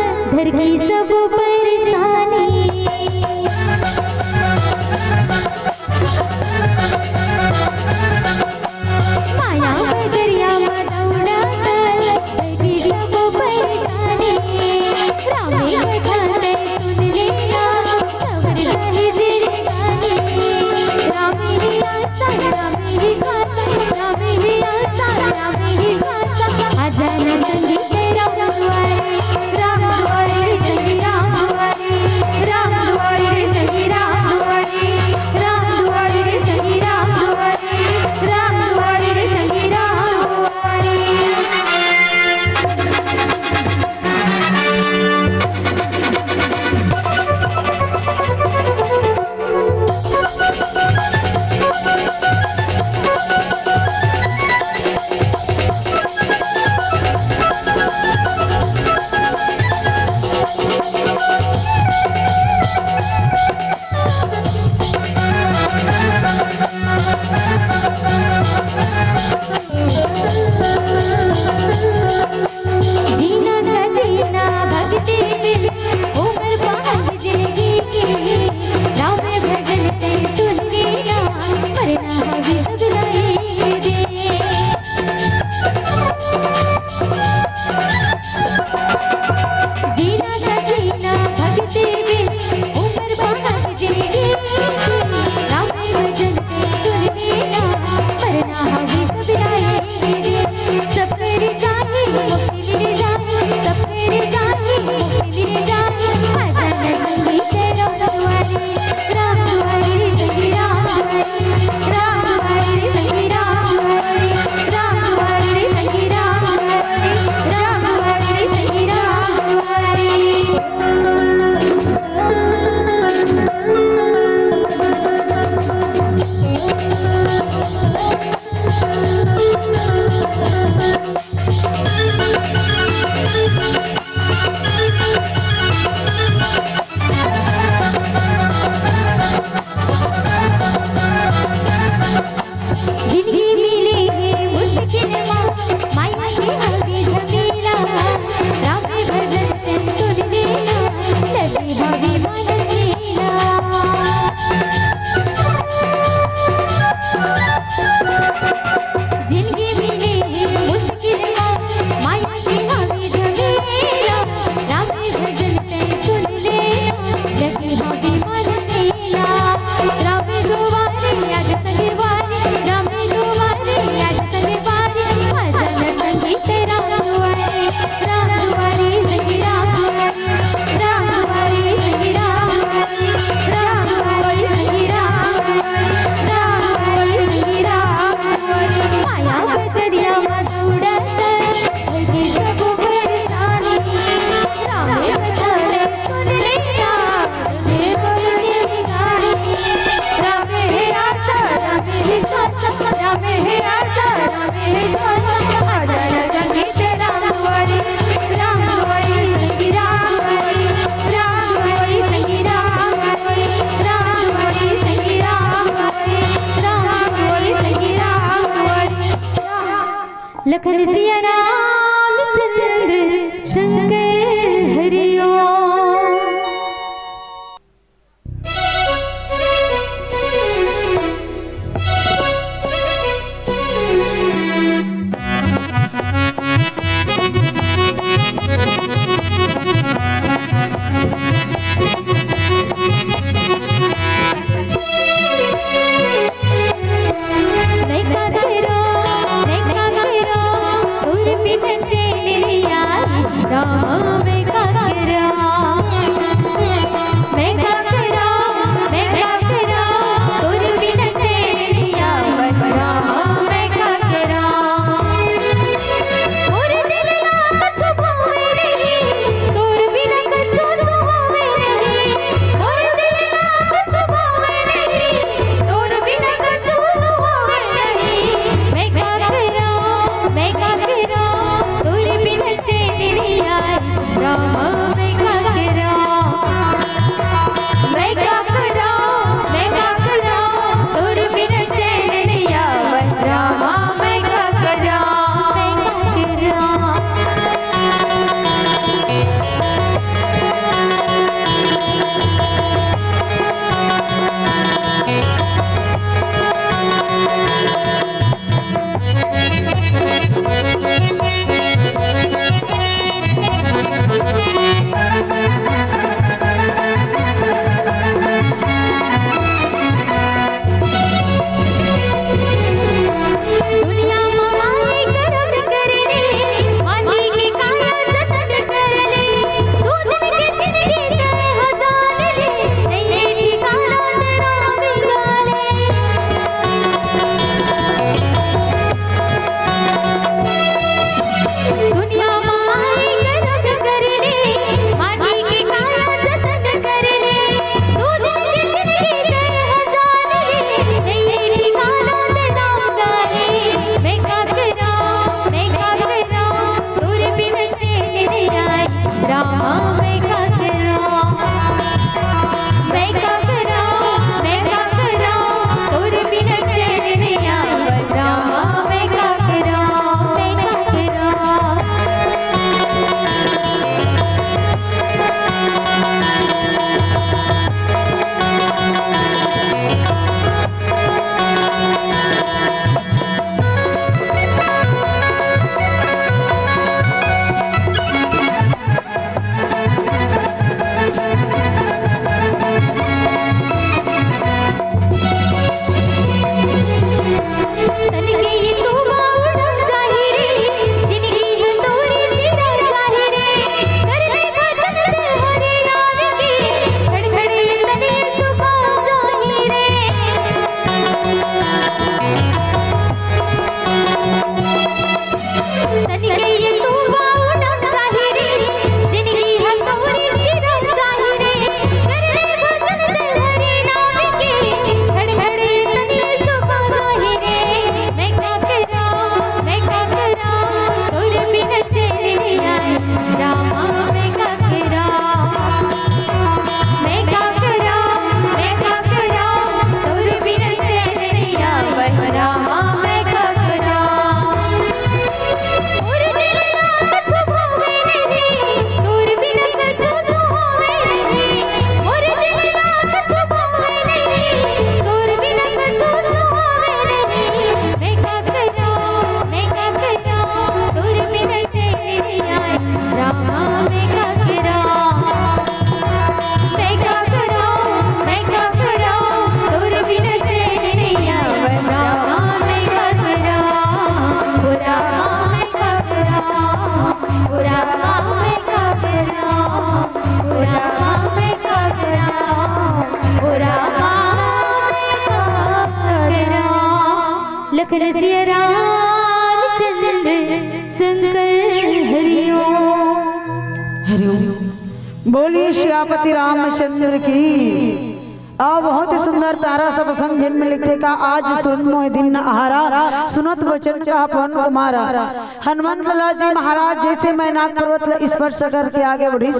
लखन सिया रामचंद्र शंकर हरिओम। मैं का करो, मैं का करो, तोर बिन चैन नइ आए, राम मैं का करो। मैं का करो, मैं का करो, तोर बिन चैन नइ आए, राम मैं का करो। मोर दिल ला कछु भावे नहीं, तोर बिन कछु सुहावे नहीं। मोर दिल ला कछु भावे नहीं, तोर बिन कछु सुहावे नहीं। मैं का करो, मैं का करो, तोर बिन चैन नइ आए, राम मैं का करो। मैं का करो, मैं का करो, तोर बिन चैन नइ आए, राम मैं का करो, मैं का करो। दुनिया म आए करम कर ले, माटी के काया जतन कर ले, दू दिन के जिंदगी तय हो जान ले, नइये ठिकाना तेरा मिला ले। दुनिया म आए करम कर ले, माटी के काया जतन कर ले, दू दिन के जिंदगी तय हो जान ले, नइये ठिकाना ते नाम गाले। मैं का करो, मैं का करो, तोर बिन चैन नइ आए, रामा मैं का करो। मैं का करो, मैं का करो, तोर बिन चैन नइ आए, रामा मैं का करो, मैं का करो। तन के ये तू बावड़ा जाही रे, जिंदगी है तोरी सिरा जाही रे। कर ले भजन से हरे नाम की, खड़ खड़ ये तन ये सुबह जाही रे। तन के ये तू बावड़ा जाही रे, जिंदगी है तोरी सिरा जाही रे। कर ले भजन से हरे नाम की, खड़ खड़ ये तन ये सुबह जाही रे। मैं का करो, मैं का करो, तोर बिन चैन नइ आए, रामा मैं का करो। मैं का करो, मैं का करो, तोर बिन चैन नइ आए, रामा मैं का करो। मोर दिल ला कछु भावे नहीं, तोर बिन कछु सुहावे नहीं। मोर दिल ला कछु भावे नहीं, तोर बिन कछु सुहावे नहीं। मैं का करो, मैं का करो, तोर बिन चैन नइ आए, रामा मैं का करो। मैं का करो, मैं का करो, तोर बिन चैन नइ आए, रामा मैं का करो। ओ रामा मैं का करो, ओ रामा मैं का करो, ओ रामा मैं का करो, ओ रामा मैं का करो। लखन सिया रामचंद्र शंकर हरिओम। हरिओम। बोलिए सियापति रामचंद्र की। आ, बहुत ही सुंदर प्यारा सा प्रसंग, जिनमें लिखथे का, आज सुरत मोहे दीन न आहारा, सुनत बचन कहा पवन कुमारा। हनुमंत लाल जी महाराज जैसे मैनाक पर्वत ला स्पर्श करके आगे बढ़िस,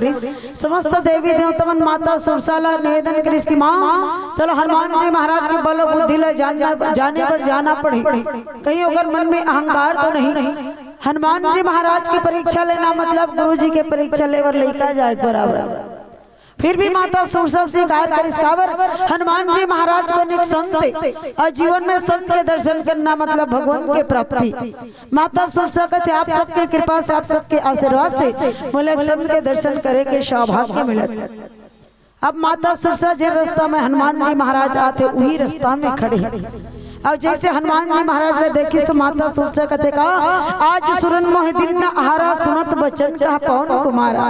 समस्त देवी देवता मन माता सुरसा ला निवेदन करिस कि माँ, चलो हनुमान जी महाराज के बल बुद्धि ला जान, जाने बर जाना पड़ही, कहीं ओकर मन में अहंकार तो नहीं। हनुमान जी महाराज के परीक्षा लेना मतलब गुरु जी के परीक्षा लेबर लइका जाए के बराबर। फिर भी माता सुरसा स्वीकार करिस, काबर? हनुमान जी महाराज कोन एक संत हे, अउ जीवन में संत के दर्शन करना मतलब भगवंत के प्राप्ति। माता सुरसा कथे, आप सबके कृपा से, आप सबके आशीर्वाद से मोला एक संत के दर्शन करे के सौभाग्य मिलत। अब माता सुरसा जे रास्ता में हनुमान जी महाराज आथे, उही रास्ता में खड़े हे। अउ जइसे हनुमान जी महाराज ला देखिस तो माता सुरसा कथे का, आज सुरन मोहि दीन्ह आहारा, सुनत बचन कहा पवन कुमारा।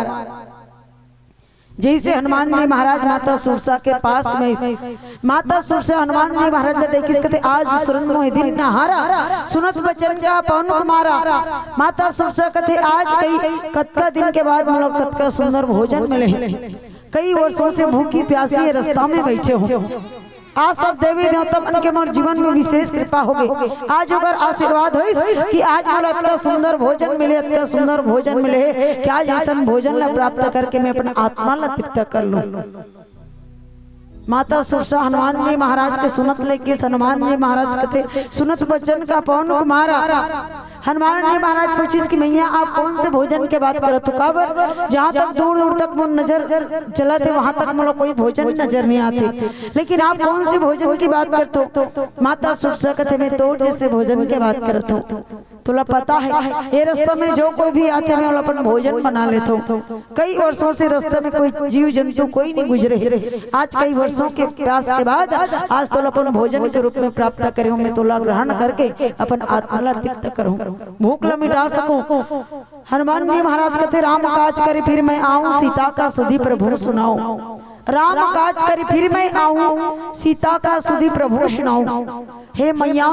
जइसे हनुमान जी महाराज माता सुरसा के पास में, माता सुरसा हनुमान जी महाराज ला देखिस, कथे, आज सुरन मोहि दीन्ह आहारा, सुनत बचन कहा पवन कुमारा। माता सुरसा कथे, आज कई कतका दिन के बाद मोला कतका सुंदर भोजन मिले हे। कई वर्षों से भूखी प्यासी ये रास्ता में बैठे हों। आज सब देवी देवता मन के मोर जीवन में विशेष कृपा होगे। आज ओकर आशीर्वाद होइस कि आज मोला अतका सुंदर भोजन मिले, अतका सुंदर भोजन मिले हे कि आज अइसन भोजन ला प्राप्त करके मैं अपन आत्मा ला तृप्त कर लूं। माता सुरसा हनुमान जी महाराज के सुनत लेके हनुमान जी महाराज कथे, सुनत बचन कहा पवन कुमारा। हनुमान जी महाराज पूछिस कि मैया, आप कोन से भोजन के बात करत हो? काबर जहाँ तक दूर दूर तक मोर नजर चलत हे, वहाँ तक मोला कोई भोजन नजर नहीं आथे, लेकिन आप कोन से भोजन की बात करत हो? माता सुरसा कथे, मैं तोर जइसे भोजन के बात करत हों। तोला पता हे, ये रास्ता में जो कोई भी आथे, मैं ओला अपन भोजन बना लेथों। कई वर्षों से रास्ता में कोई जीव जंतु कोई नहीं गुजरे हे। आज कई वर्षों के प्यास के बाद आज तोला अपन भोजन के रूप में प्राप्त करे हों, मैं तोला ग्रहण करके अपन आत्मा ला तृप्त करहूं, भूख ला मिटा सकूं। हनुमान जी महाराज कथे, राम काज करि फिरि मैं आवौं, सीता का सुधि प्रभु सुनावौं। राम काज करि फिरि मैं आवौं, सीता का सुधि प्रभु सुनावौं। हे मैया,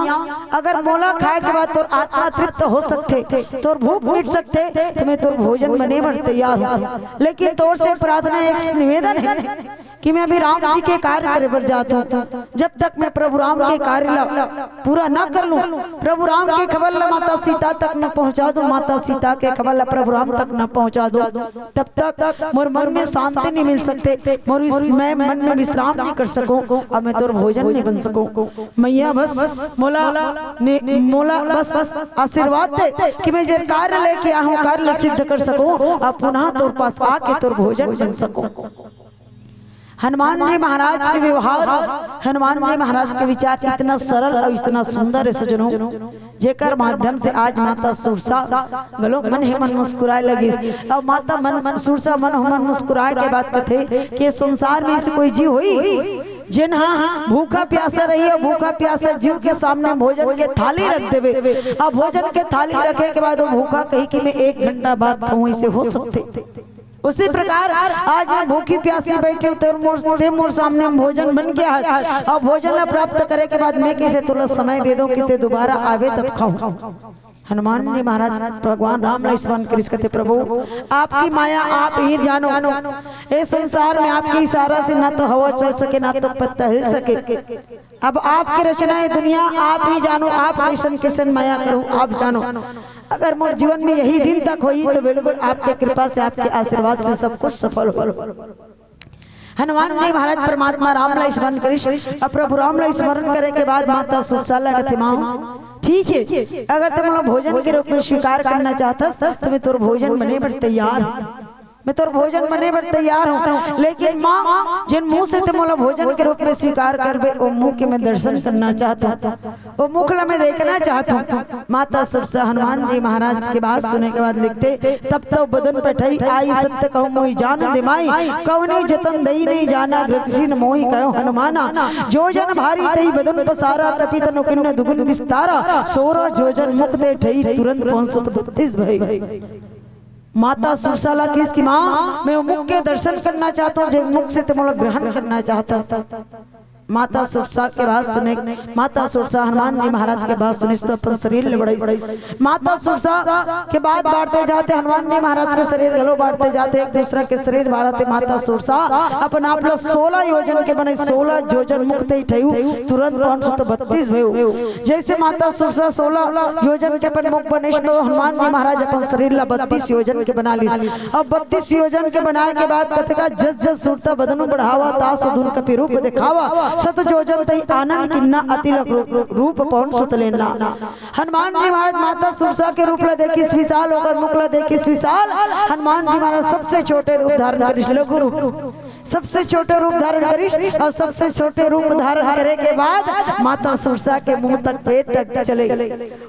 अगर मोला खाए के बाद तोर आत्मा तृप्त हो सकथे, तोर भूख मिट सकथे, तो मैं तोर भोजन बने बर तैयार हों। लेकिन तोर से प्रार्थना, एक निवेदन हे कि मैं अभी राम जी के कार्य करे बर जात हों। जब तक मैं प्रभु राम के कार्य ला पूरा न कर लूं, प्रभु राम के खबर ला माता सीता तक न पहुंचा दूं, माता सीता के खबर ला प्रभु राम तक न पहुंचा दूं, तब तक मोर मन में शांति नहीं मिल सकथे, मोर विस-, मैं मन में विश्राम नहीं कर सकूं, अउ मैं तोर भोजन नहीं बन सकूं। मैया बस मोला ने, मोला बस आशीर्वाद दे कि मैं जे कार्य लेके आहूं, कार्य ला सिद्ध कर सकूं, अउ पुनः तोर पास आके तोर भोजन बन सकूं। हनुमान जी महाराज के व्यवहार, हनुमान जी महाराज के विचार इतना सरल अउ इतना सुंदर हे सज्जनों, जेकर माध्यम से आज माता सुरसा घलो मन ही मन मुस्कुराए लगिस। अउ माता मन, मन सुरसा मन ही मन मुस्कुराए के बाद कथे कि संसार में अइसे कोई जीव होही जेन हा भूखा प्यासा रही अउ भूखा प्यासा जीव के सामने भोजन के थाली रख देवे, अउ भोजन के थाली रखे के बाद वो भूखा कही कि मैं एक घंटा बाद खाऊं, अइसे हो सकथे? उसी प्रकार आज मैं भूखी प्यासी बैठी हूं, तेरे मोर, तेरे मोर सामने भोजन बन गया हे, अउ भोजन ला प्राप्त करे के बाद मैं कइसे तोला समय दे दूं कि ते दोबारा आवे तब खाऊं? हनुमान जी महाराज भगवान राम ला स्मरण करिस, कथे, प्रभु, आपकी माया आप ही जानो। ए संसार में आपके इशारा से ना तो हवा चल सके, ना तो पत्ता हिल सके। अब आपके रचना हे दुनिया, आप ही जानो, आप कइसन कइसन माया करो, आप जानो। अगर मोर जीवन में यही दिन तक होही, तो बिल्कुल आपके कृपा से, आपके आशीर्वाद से सब कुछ सफल हो। हनुमान जी महाराज परमात्मा राम ला स्मरण करिस, अउ प्रभु राम ला स्मरण करे के बाद माता सुरसा ला कथे, माँ, ठीक हे, अगर ते मोला भोजन के रूप में स्वीकार करना चाहथस, तो मैं तोर भोजन बने बर तैयार हूं, मैं तोर भोजन बने बर तैयार हूं, लेकिन माँ, जेन मुंह से ते मोला भोजन के रूप में स्वीकार करबे, ओ मुंह के मैं दर्शन करना चाहत हूं, ओ मुख ला मैं देखना चाहत हूं। माता सुरसा हनुमान जी महाराज के बात सुने के बाद लिखथे, तब तो बदन पठई आई, सत्य कहूं मोहि जान दे माई, कवनी जतन दई नहीं जाना, ग्रगसिन मोहि कहो हनुमाना, जो जन भारी तई बदन पसारा, कपि तनु कीन्ह दुगुन विस्तारा, सोरह जोजन मुख दे ठई, तुरंत पहुंचत बत्तीस भई। माता सुरसा ला किहिस कि माँ, मैं ओ मुख के दर्शन करना चाहत हूं, जे मुख से ते मोला ग्रहण करना चाहथस। माता सुरसा के बात सुने, माता सुरसा हनुमान जी महाराज के बात सुनिस तो अपन शरीर ल बड़ाइस। माता सुरसा के बात बाढ़ते जाथे, हनुमान जी महाराज के शरीर घलो बाढ़ते जाथे, एक दूसरा के शरीर बाढ़त हे। माता सुरसा अपन आप ला सोलह योजन के बनाइस, सोलह जोजन मुख दे ठई, तुरंत पहुंचत बत्तीस भई। जइसे माता सुरसा सोलह योजन के अपन मुख बनाइस, तो हनुमान जी महाराज अपन शरीर ला बत्तीस योजन के बना लिस। अब बत्तीस योजन के बनाए के बाद कथे का, जस जस सुरता बदनु बढ़ावा, तास अधुन कपि रूप देखावा। शत जोजन तही आनन किन्ना, अति लघु रूप पवन सुत लेना। हनुमान जी महाराज माता सुरसा के रूप ला देखिस विशाल, ओकर मुख ला देखिस विशाल। हनुमान जी महाराज सबसे छोटे रूप धारण करिस, लघु रूप, सबसे छोटे रूप धारण करिस। और सबसे छोटे रूप धारण करे के बाद माता सुरसा के मुंह तक, पेट तक चले,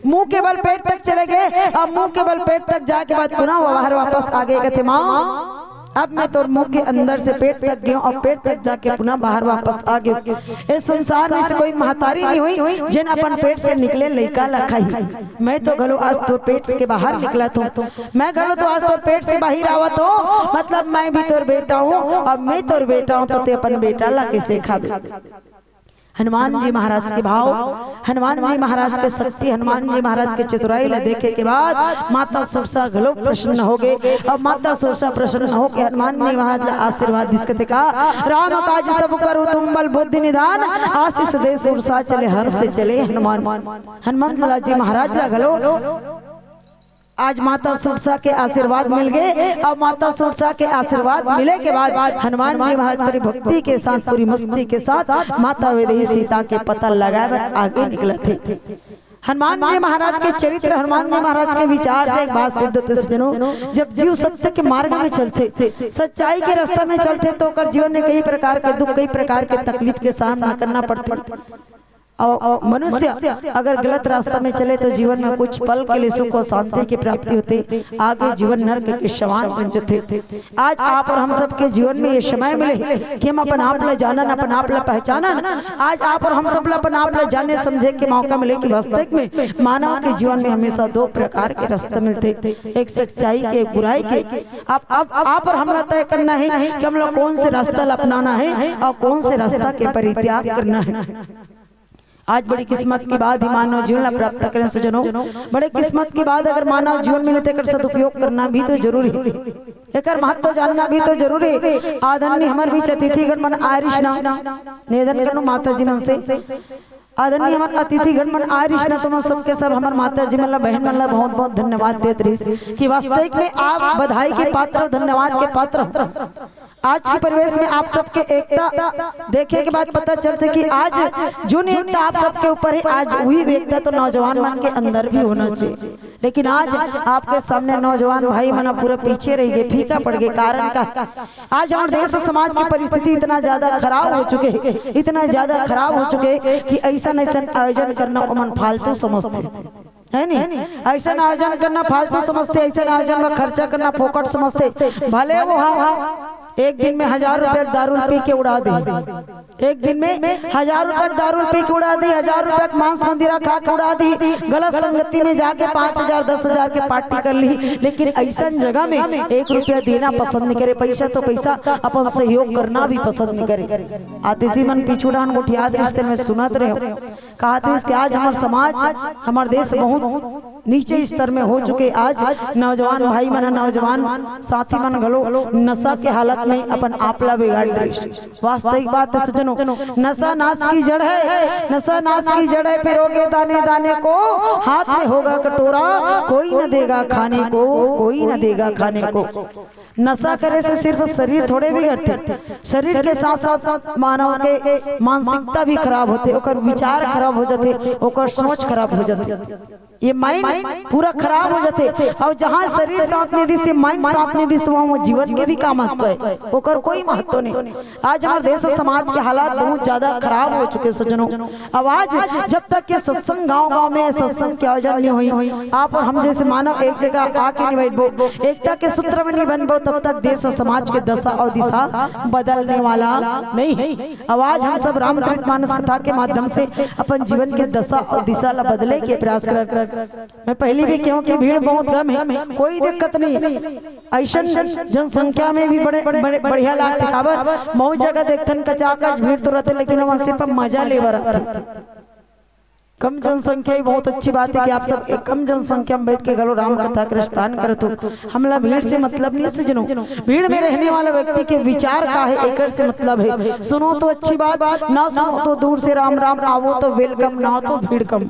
मुंह के बल पेट तक चले गए। अब मुंह के बल पेट तक जाए के बाद पुनः वो बाहर वापस आ गए, कहते, "माँ, अब मैं तोर मुंह के अंदर से पेट तक गयो और पेट तक जाके पुनः बाहर वापस आ गयो।" इस संसार में से कोई महतारी नहीं हुई जेन अपन पेट से निकले लइका ला खाही। मैं तो घलो आज तोर पेट के बाहर निकलत हूँ, मैं घलो तो आज तोर पेट से बाहर आवत हूँ, मतलब मैं भी तोर बेटा हूँ। अब मैं तोर बेटा हूँ तो ते अपन बेटा ला कैसे खाबे? हनुमान जी महाराज के भाव, हनुमान जी महाराज के शक्ति, हनुमान जी महाराज के चतुराई ला देखे के बाद माता सुरसा घलो प्रसन्न हो गए। और माता सुरसा प्रसन्न होके हनुमान जी महाराज ला आशीर्वाद दिस, कथे का, "राम काज सब करू तुम बल बुद्धि निधान, आशीष दे सुरसा चले हर्ष चले हनुमान।" हनुमंत लाल जी महाराज ला घलो आज माता सुरसा के आशीर्वाद मिल गए। और माता सुरसा के आशीर्वाद मिले के बाद हनुमान जी महाराज पूरी भक्ति के साथ, पूरी मस्ती के साथ माता वैदेही सीता के पता लगाए बर आगे निकलत हे। हनुमान जी महाराज के चरित्र, हनुमान जी महाराज के विचार से एक बात सिद्ध होथे सज्जनों, जब जीव सत्य के मार्ग में चलथे, सच्चाई के रास्ता में चलथे, तो ओकर जीवन में कई प्रकार के दुख, कई प्रकार के तकलीफ के सामना करना पड़थे। और मनुष्य अगर गलत रास्ता में चले तो जीवन में कुछ पल के लिए सुख और शांति की प्राप्ति होथे, आगे जीवन नरक के समान बन जाथे। आज आप और हम सबके जीवन में ये समय मिले कि हम अपन आप ला जानन, अपन आप ला पहचानन। आज आप और हम सब ला अपन आप ला जाने समझे के मौका मिले कि वास्तविक में मानव के जीवन में हमेशा दो प्रकार के रास्ता मिलथे, एक सच्चाई के, एक बुराई के। आप, आप, आप और हमरा तय करना है कि हम लोग कौन से रास्ता ला अपनाना है और कौन से रास्ता के परित्याग करना है। आज बड़ी किस्मत के बाद ही मानव जीवन ला प्राप्त करें सज्जनों। बड़े किस्मत के बाद अगर मानव जीवन मिले तो एकर सदुपयोग करना भी तो जरूरी है, एकर महत्व जानना भी तो जरूरी है। आदरणीय हमर बीच अतिथिगण मन आय रिहिस ना, निवेदन करनो माता जी मन से, आदरणीय हमर अतिथिगण मन आय रिहिस ना, तुमन सबके सब हमर माता जी मन ला, बहन मन ला बहुत बहुत धन्यवाद देत रहिस कि वास्तविक में आप बधाई के पात्र, धन्यवाद के पात्र हो। आज के परिवेश में आप सबके एकता देखे के बाद पता चलथे कि आज जोन एकता आप सबके ऊपर है, आज वही एकता तो नौजवान मन के अंदर भी होना चाहिए। लेकिन आज आपके सामने नौजवान भाई मन पूरा पीछे रह गए, फीका पड़ गए। कारण का? आज हमर देश और समाज की परिस्थिति इतना ज्यादा खराब हो चुके है, इतना ज्यादा खराब हो चुके है कि ऐसन ऐसन आयोजन करना ओमन फालतू समझथे, है नी? ऐसन आयोजन करना फालतू समझथे, ऐसन आयोजन में खर्चा करना फोकट समझथे। भले वो हाँ, हाँ, एक दिन में हजार रुपया के दारू पी के उड़ा दे, एक दिन में हजार रुपया के दारू पी के उड़ा दी, हजार रुपया के मांस मंदिरा खा के उड़ा दी, गलत संगति में जाके पाँच हजार, दस हजार के पार्टी कर ली, लेकिन ऐसन जगह में एक रुपया देना पसंद नहीं करे। पैसा तो पैसा, अपन सहयोग करना भी पसंद नहीं करे। अतिथि मन पीछू डाहन गोठियात रिहिस तेन में सुनत रहे हो। कहत रिहिस कि आज हमर समाज, हमर देश बहुत नीचे स्तर में हो चुके। आज नौजवान भाई मन, नौजवान साथी मन घलो नशा के हालत में अपन आप ला बिगाड़ रिहिस। वास्तविक बात है सज्जनों, नशा नाश की जड़ है, नशा नाश की जड़ है। पिरोगे दाने दाने को, हाथ में होगा कटोरा, कोई न देगा खाने को, कोई न देगा खाने को। नशा करे से सिर्फ शरीर थोड़े बिगड़थे, शरीर के साथ साथ मानव के मानसिकता भी खराब होथे, ओकर विचार खराब हो जाथे, ओकर सोच खराब हो जाथे। ये माइंड पूरा खराब हो जाथे। और जहाँ शरीर साथ नहीं दिस, ये माइंड साथ नहीं दिस, तो वहाँ वो जीवन के भी का महत्व है? ओकर कोई महत्व नहीं। आज हमर देश और समाज के हालात बहुत ज्यादा खराब हो चुके सज्जनों। अब आज जब तक ये सत्संग गांव गांव में सत्संग के आयोजन नहीं हुई, आप और हम जैसे मानव एक जगह आके नहीं बैठबो, एकता के सूत्र में नहीं बनबो, तब तक देश और समाज के दशा और दिशा बदलने वाला नहीं है। अब आज हम सब रामचरित मानस कथा के माध्यम से अपन जीवन के दशा और दिशा ला बदले के प्रयास कर। मैं पहली भी कहूँ कि भीड़ बहुत कम है, कोई दिक्कत नहीं। ऐसन जनसंख्या में भी बड़े, बड़े बढ़िया लागथे। काबर मऊ जगह देखथन, कचाकच भीड़ तो रहथे, लेकिन वहाँ सिर्फ मजा लेबर रहथे। कम जनसंख्या ही बहुत अच्छी बात है कि आप सब एक कम जनसंख्या में बैठ के घलो राम कथा के रसपान करत हो। हमला भीड़ से मतलब नहीं सजनो, भीड़ में रहने वाला व्यक्ति के विचार का है, एकर से मतलब है। सुनो तो अच्छी बात, ना सुनो तो दूर से राम राम, आवो तो वेलकम, ना हो तो भीड़ कम।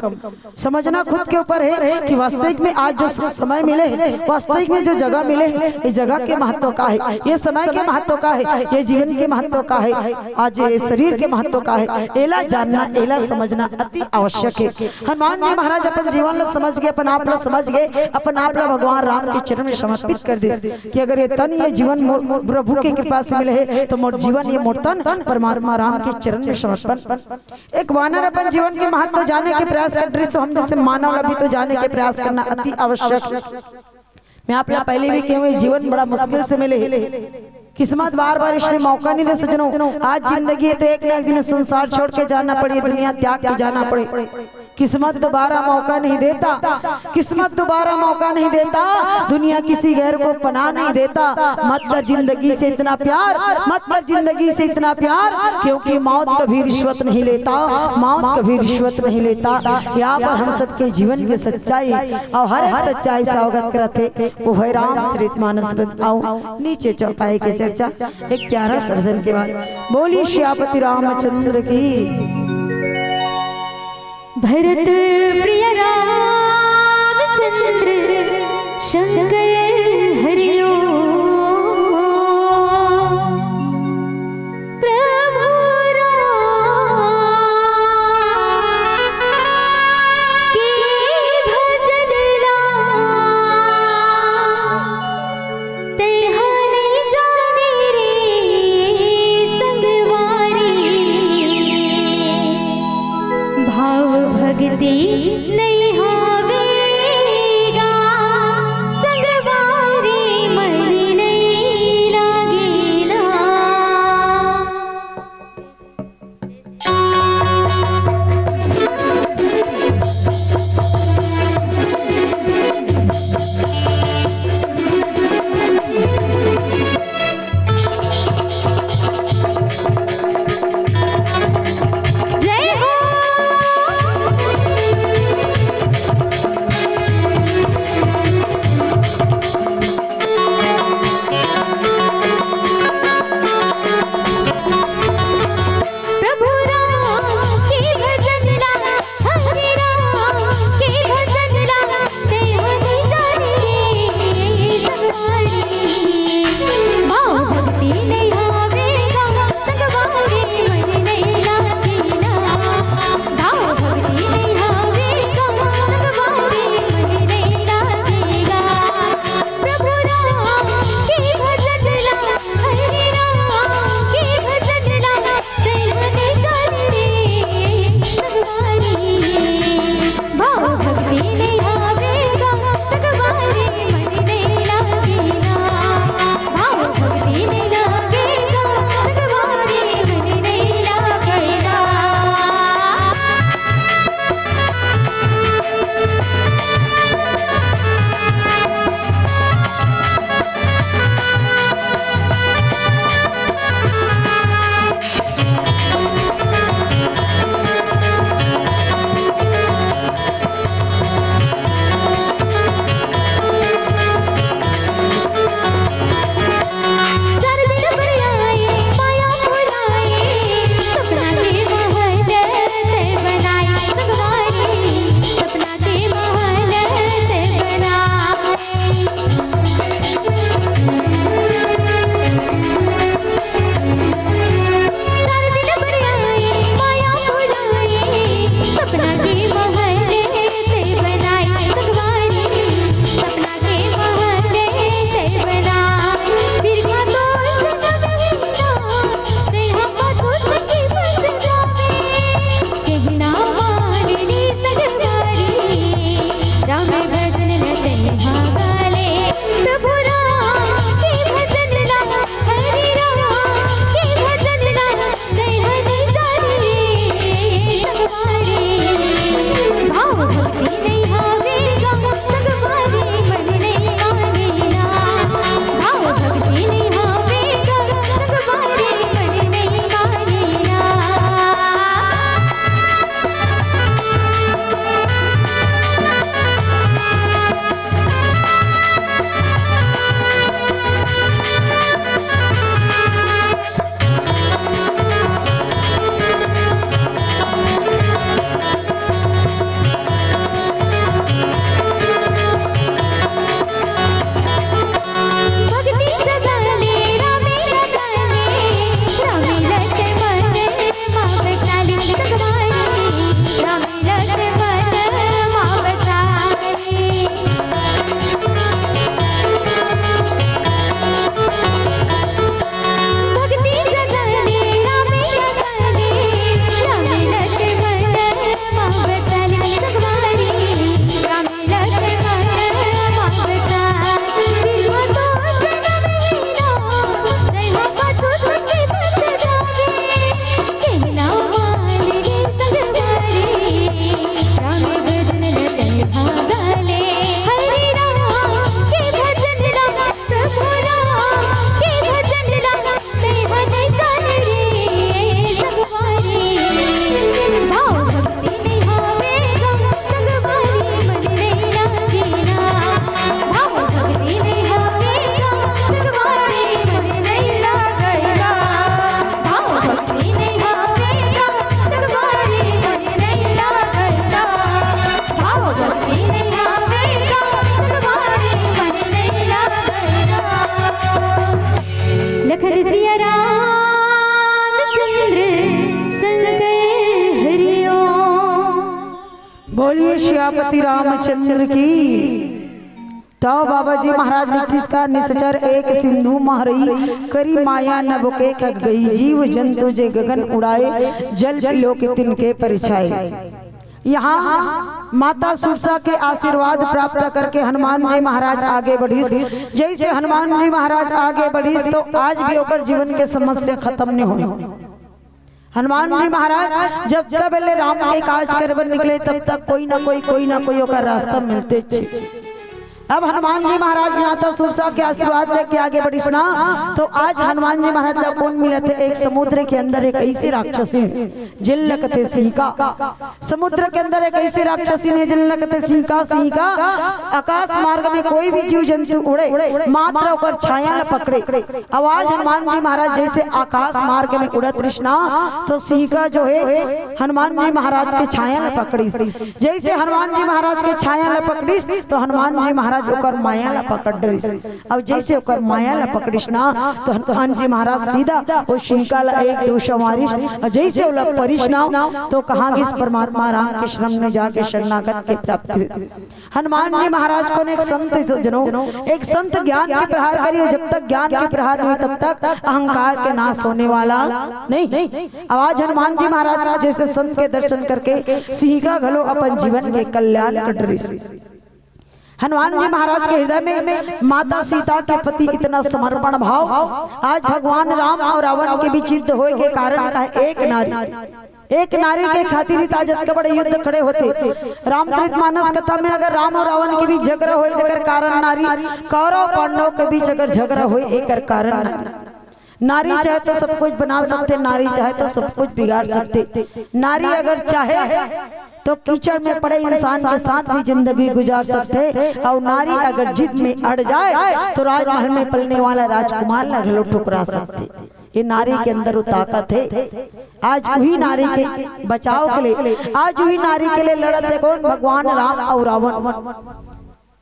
समझना खुद के ऊपर है कि वास्तविक में आज जो स-, समय मिले है, वास्तविक में जो जगह मिले है, ये जगह के महत्व का है, ये समय के महत्व का है, ये जीवन के महत्व का है, आज ये शरीर के महत्व का है, एला जानना, एला समझना अति आवश्यक है। हनुमान जी महाराज अपन जीवन ला समझ गए, अपन आप ला समझ गए, अपन आप ला भगवान राम के चरण में समर्पित कर दिस कि अगर ये तन, ये जीवन मोर, मोर प्रभु के कृपा से मिले है, तो मोर जीवन, ये मोर तन परमात्मा राम के चरण में समर्पण। एक वानर अपन जीवन के महत्व जाने के प्रयास कर रही, तो हम जैसे मानव ला भी तो जाने के प्रयास करना अति आवश्यक है। मैं आप ला पहले भी कहे हुए, जीवन बड़ा मुश्किल से मिले है। किस्मत बार बार इसने मौका नहीं दे सजनो। आज जिंदगी है तो एक ना एक दिन संसार छोड़ के जाना पड़े, दुनिया त्याग के जाना पड़े। किस्मत दोबारा मौका नहीं देता, किस्मत दोबारा मौका नहीं देता, दुनिया किसी गैर को पनाह नहीं देता। मत कर जिंदगी से इतना प्यार, मत कर जिंदगी से इतना प्यार, क्योंकि मौत कभी रिश्वत नहीं लेता, मौत कभी रिश्वत नहीं लेता। यहाँ पर हम सबके जीवन की सच्चाई और हर एक सच्चाई से अवगत करत है वो है रामचरित मानस। आओ नीचे चौपाई की चर्चा, एक प्यारा सा भजन के बाद। बोली श्यापति रामचंद्र की। भरत प्रिय रामचंद्र शंकर हरिओ। प्रभु राम के भजन ला तेहा नहीं जाने रे संगवारी, भाव भक्ति नहीं हा पति रामचंद्र की। तो बाबा जी महाराज लिखिस का, निसचर एक सिंधु महरई, करी माया नभ के खग गई, जीव जंतु जे गगन उड़ाए, जल पिलो के तिनके परिछाए। यहाँ माता सुरसा के आशीर्वाद प्राप्त करके हनुमान जी महाराज आगे बढ़िस। जैसे हनुमान जी महाराज आगे बढ़िस, तो आज भी ओकर जीवन के समस्या खत्म नहीं होय। हनुमान जी महाराज जब तक बेले राम के काज करे बर निकले, तब तक कोई ना कोई, कोई ना कोई ओकर रास्ता मिलते छे। अब हनुमान जी महाराज यहाँ तक सुरसा के आशीर्वाद लेके आगे बढ़िस ना, तो आज हनुमान जी महाराज ला कौन मिलत हे? एक समुद्र के अंदर एक ऐसी राक्षसी हे, जिन ला कथे सिंहिका। समुद्र के अंदर एक ऐसी राक्षसी हे, जिन ला कथे सिंहिका। सिंहिका आकाश मार्ग में कोई भी जीव जंतु उड़े, मात्र ओकर छाया ला पकड़े। अब आज हनुमान जी महाराज जैसे आकाश मार्ग में उड़त रिस ना, तो सिंहिका जो हे हनुमान जी महाराज के छाया ला पकड़िस। जैसे हनुमान जी महाराज के छाया ला पकड़िस, तो हनुमान जी महाराज ओकर माया ला पकड़ डरिस। अब जैसे ओकर माया ला पकड़िस ना, तो हनुमान जी महाराज सीधा ओ सिंहिका ला एक दो सौ मारिस। और जैसे ओला परिस ना, तो कहाँ गिस? परमात्मा राम के शरण में जाके शरणागत के प्राप्त हुए। हनुमान जी महाराज को एक संत जो जनो, एक संत ज्ञान के प्रहार करियो, जब तक ज्ञान के प्रहार नहीं, तब तक अहंकार के नाश होने वाला नहीं। अब आज हनुमान जी महाराज जैसे संत के दर्शन करके सिंहिका घलो अपन जीवन के कल्याण कर डरिस। हनुमान जी महाराज के हृदय में माता सीता के प्रति इतना समर्पण भाव। आज भगवान राम और रावण के बीच युद्ध होए के कारण का हे एक नारी, एक नारी के खातिर ही तो आज अतका बड़े युद्ध खड़े होते। रामचरित मानस कथा में अगर राम और रावण के बीच झगड़ा होए, जेकर कारण नारी, कौरव पांडव के बीच अगर झगड़ा होए, एकर कारण नारी। नारी चाहे तो सब कुछ बना सकते, नारी चाहे तो सब कुछ बिगाड़ सकते। नारी अगर चाहे तो कीचड़ में पड़े इंसान के साथ भी जिंदगी गुजार सकते, और नारी अगर जिद में अड़ जाए तो राजमहल में पलने वाला राजकुमार ला घलो ठुकरा सकते। ये नारी के अंदर वो ताकत हे। आज वही नारी के बचाव के लिए, आज वही नारी के लिए लड़त हे कौन? भगवान राम और रावण।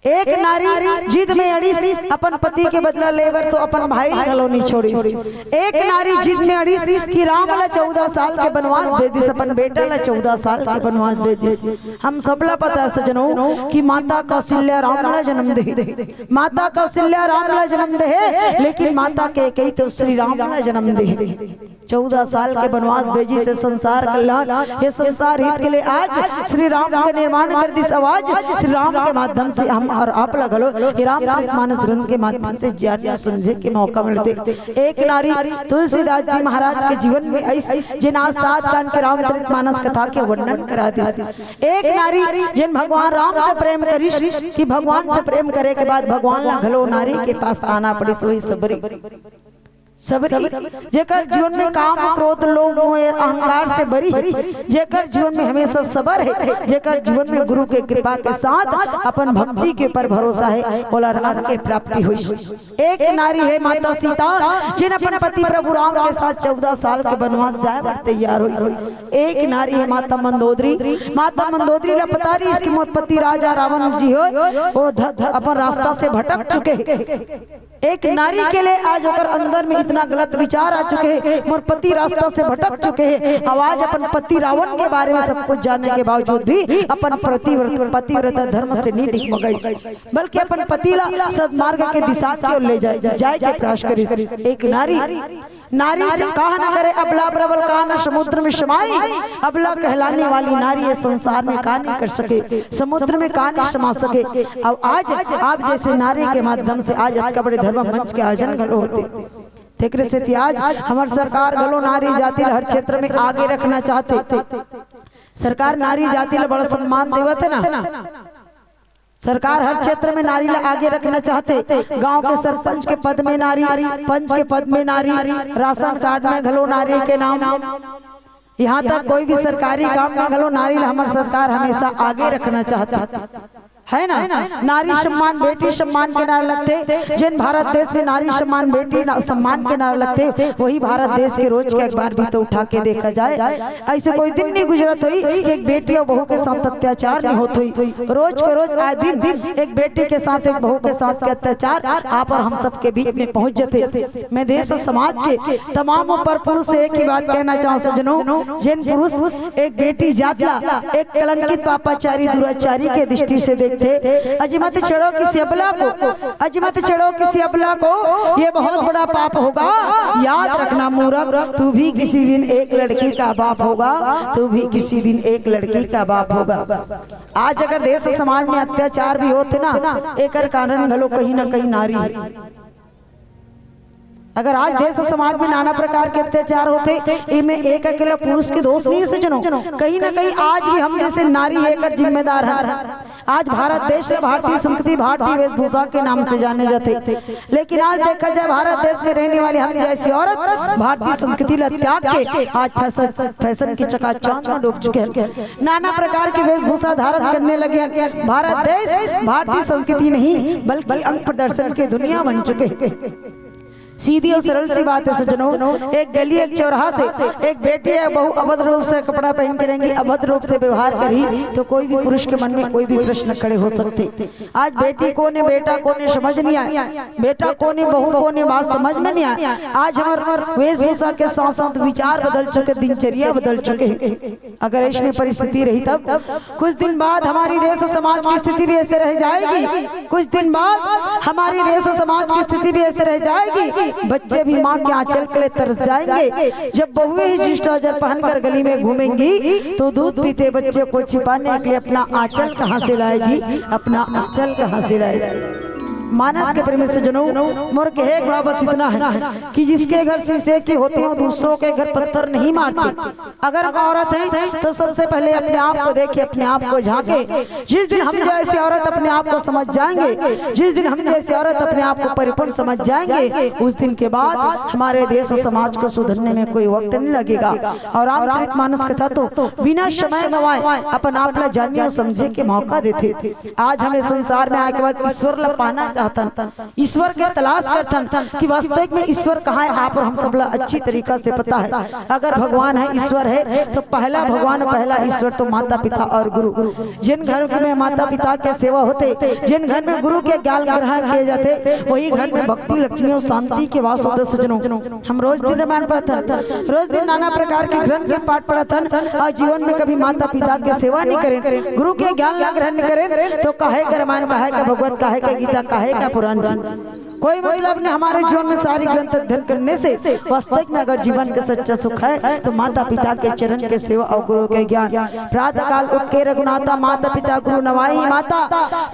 एक नारी जिद में अड़िस अपन पति के बदला लेबर, तो अपन भाई घलो नहीं छोड़िस। एक नारी जिद में अड़िस कि राम ला चौदह साल के बनवास भेज दिस, अपन बेटा ला चौदह साल के बनवास भेज दिस। हम सबला पता हे सजनो कि माता कौशल्या राम ला जन्म दे, माता कौशल्या राम ला जन्म दे हे, लेकिन माता कैकेयी तो श्री राम ला जन्म दे हे। चौदह साल के बनवास भेजिस हे संसार कल्याण, ये संसार हित के लिए आज श्री राम के निर्माण कर दिस। अब आज श्री राम के माध्यम से हम और आप ला घलो ये रामचरित मानस ग्रंथ के माध्यम से ज्ञान समझे के मौका मिलते। एक नारी तुलसीदास जी महाराज के जीवन में अइस, जिन आज सात कांड के रामचरित मानस कथा के वर्णन करा दिस। एक नारी जिन भगवान राम से प्रेम करिस कि भगवान से प्रेम करे के बाद भगवान ला घलो नारी के पास आना पड़िस, वही सबरी। सबरी, जेकर जीवन में काम, क्रोध, लोभ, मोह, अहंकार से बरी हे, जेकर जीवन में हमेशा सबर हे, जेकर जीवन में गुरु के कृपा के साथ अपन भक्ति के ऊपर भरोसा हे, ओला राम के प्राप्ति होइस। एक नारी हे माता सीता, जिन अपन पति प्रभु राम के साथ चौदह साल के बनवास जाए बर तैयार होइस। एक नारी हे माता मंदोदरी, माता मंदोदरी ला पता रहिस कि मोर पति राजा रावण जी हो, वो ध-, ध-, अपन रास्ता से भटक चुके हे। एक नारी के लिए आज ओकर अंदर में इतना गलत विचार आ चुके हे, मोर पति रास्ता से भटक चुके हे। अब आज अपन पति रावण के बारे में सब कुछ जानने के बावजूद भी अपन पतिव्रत, पतिव्रता धर्म से नहीं डिगमगाइस, बल्कि अपन पति ला सदमार्ग के दिशा की ओर ले जाए, जाए के प्रयास करिस। एक नारी, नारी च-, कहा न करे अबला प्रबल, कहा न समुद्र में समाई। अबला कहलाने वाली नारी ये संसार में का नहीं कर सके, समुद्र में का नहीं समा सके। अब आज आप जैसे नारी के माध्यम से आज अतका बड़े धर्म मंच के आयोजन घलो होते। तेकरे सेती आज हमर सरकार घलो नारी जाति ल हर क्षेत्र में आगे रखना चाहते। सरकार नारी जाति ल बड़ा सम्मान देवत हे ना। सरकार हर क्षेत्र में नारी ला आगे रखना चाहते। गांव के सरपंच के पद में नारी, पंच के पद में नारी, राशन कार्ड में घलो नारी के नाम, यहाँ तक कोई भी सरकारी काम में घलो नारी ला हमर सरकार हमेशा आगे रखना चाहता। है ना? नारी सम्मान, बेटी सम्मान के नारा लगथे। जेन भारत देश में नारी सम्मान, बेटी ना-, सम्मान के नारा लगथे, वही भारत देश के रोज के अखबार भी तो उठा के देखा जाए। ऐसे कोई दिन नहीं गुजरत होई कि एक बेटी और बहू के साथ अत्याचार नहीं होत होई। रोज के रोज, आए दिन एक बेटी के साथ, एक बहू के साथ के अत्याचार आप और हम सबके बीच में पहुंच जथे। मैं देश और समाज के तमाम पर पुरुष से एक ही बात कहना चाहूँ सज्जनों, जेन पुरुष एक बेटी जात ला एक कलंकित, पापाचारी, दुराचारी के दृष्टि से देखथे, अजी मत छेड़ो किसी अबला को, अजी मत छेड़ो किसी अबला को, ये बहुत बड़ा पाप होगा। याद रखना मूर्ख, तू भी किसी दिन एक लड़की का बाप होगा, तू भी किसी दिन एक लड़की का बाप होगा। आज अगर देश समाज में अत्याचार भी होथे ना, एकर कारण घलो कहीं ना कहीं नारी हे। अगर आज देश समाज में नाना प्रकार के अत्याचार होथे, इमे एक अकेला पुरुष के दोष नहीं हे सज्जनों। कहीं ना कहीं आज भी हम जैसे नारी हे एकर जिम्मेदार हन। आज भारत देश ला भारतीय संस्कृति, भारतीय वेशभूषा के नाम से जाने जाथे, लेकिन आज देखा जाए, भारत देश में रहने वाली हम जैसी औरत भारतीय संस्कृति ला त्याग के आज फैशन, फैशन के चकाचौंध में डूब चुके हैं। नाना प्रकार के वेशभूषा धारण करने लगे हैं। भारत देश भारतीय संस्कृति नहीं, बल्कि अंग प्रदर्शन की दुनिया बन चुके हैं। सीधी और सरल सी बात है सज्जनों, एक गली, एक चौराहा से एक बेटी या बहू अभद्र रूप से कपड़ा पहन के रहेंगी, अभद्र रूप से व्यवहार करी, तो कोई भी पुरुष के मन में कोई भी प्रश्न खड़े हो सकथे। आज बेटी कोन हे, बेटा कोन हे, समझ नहीं आए, बेटा कोन हे, बहू कोन हे, बात समझ में नहीं आए। आज हमार वेशभूषा के साथ साथ विचार बदल चुके, दिनचर्या बदल चुके हैं। अगर ऐसी परिस्थिति रही तब कुछ दिन बाद हमारी देश और समाज की स्थिति भी ऐसे रह जाएगी। कुछ दिन बाद हमारी देश और समाज की स्थिति भी ऐसे रह जाएगी, बच्चे भी माँ के आंचल के लिए तरस जाएंगे। जब बहुएं ही जींस ट्राउजर पहनकर गली में घूमेंगी तो दूध पीते बच्चे को छिपाने के लिए अपना आंचल कहाँ से लाएगी, अपना आंचल कहाँ से लाएगी? मानस के प्रेमी सज्जनों, मोर कहे के भाव बस इतना है कि जिसके घर शीशे की होती हो, दूसरों के घर पत्थर नहीं मारते। अगर हम औरत हैं तो सबसे पहले अपने आप को देखे, अपने आप को झांके। जिस दिन हम जैसे औरत अपने आप को समझ जाएंगे, जिस दिन हम जैसे औरत अपने आप को परिपूर्ण समझ जाएंगे, उस दिन के बाद हमारे देश और समाज को सुधरने में कोई वक्त नहीं लगेगा। और रामचरित मानस कथा तो बिना समय गंवाए अपन आप ला जाने और समझे के मौका देथे। आज हम इस संसार में आए के बाद ईश्वर ला पाना चाहतन, ईश्वर के तलाश करथन कि वास्तविक में ईश्वर कहाँ है। आप और हम सब ला अच्छी तरीका से पता है, अगर भगवान है, ईश्वर है, तो पहला भगवान, पहला ईश्वर तो माता पिता और गुरु। जिन घर में माता पिता के सेवा होथे, जिन घर में गुरु के ज्ञान ग्रहण किए जाथे, वही घर में भक्ति, लक्ष्मी और शांति के वास होथे सज्जनों। हम रोज दिन रामायण पढ़थन, रोज दिन नाना प्रकार के ग्रंथ के पाठ पढ़थन, और जीवन में कभी माता पिता के सेवा नहीं करें, गुरु के ज्ञान ला ग्रहण नहीं करें, तो काहे का रामायण, काहे का भगवत, काहे का गीता, काहे का पुराण जी? कोई मतलब नहीं। हमारे जीवन में सारी ग्रंथ अध्ययन करने से वास्तविक में अगर जीवन का सच्चा सुख है तो माता पिता के चरण के सेवा और गुरु के ज्ञान। प्रातः काल उठ के रघुनाथा माता पिता गुरु नवाई माता,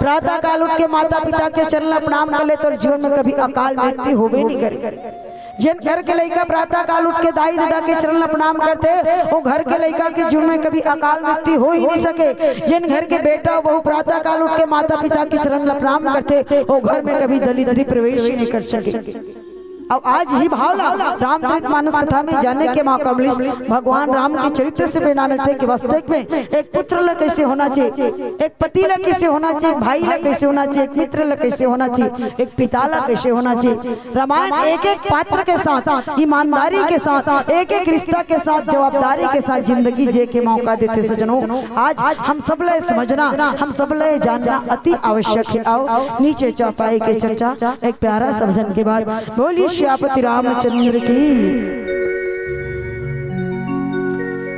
प्रातः काल उठ के माता पिता के चरण ला प्रणाम कर ले तो जीवन में कभी अकाल मृत्यु होवे नहीं करे। जिन घर के लइका प्रातः काल उठ के दाई ददा के चरण ला प्रणाम करथे, वो घर के लइका के जीवन में कभी अकाल मृत्यु हो ही नहीं सके। जिन घर के बेटा और बहू प्रातः काल उठ के माता पिता के चरण ला प्रणाम करथे, वो घर में कभी दलिद्री प्रवेश ही नहीं कर सके। अब आज ही भाव ला रामचरित मानस कथा में जाने के मौका मिलिस। भगवान राम के चरित्र से प्रेरणा मिलथे कि वास्तविक में एक पुत्र ला कैसे होना चाहिए, एक पति ला कैसे होना चाहिए, एक भाई ला कैसे होना चाहिए, एक मित्र ला कैसे होना चाहिए, एक पिता ला कैसे होना चाहिए। रामायण एक एक पात्र के साथ, ईमानदारी के साथ, एक एक रिश्ता के साथ, जवाबदारी के साथ जिंदगी जिए के मौका देथे सज्जनों। आज हम सब ला समझना, हम सब ला जानना अति आवश्यक है। आओ नीचे चौपाई के चर्चा एक प्यारा सा भजन के बाद। बोलिए सियापति रामचंद्र की।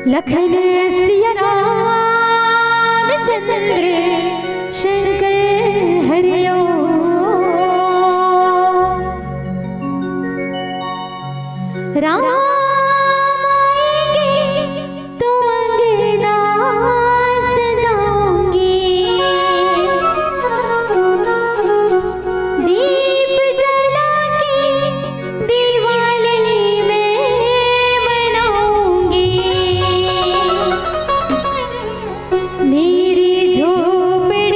लखन सिया राम चंद्र शंकर हरिओ। राम आएंगे तो अंगना सजाऊंगी। दीप जला के दिवाली मैं मनाऊंगी। मेरी झोपड़ी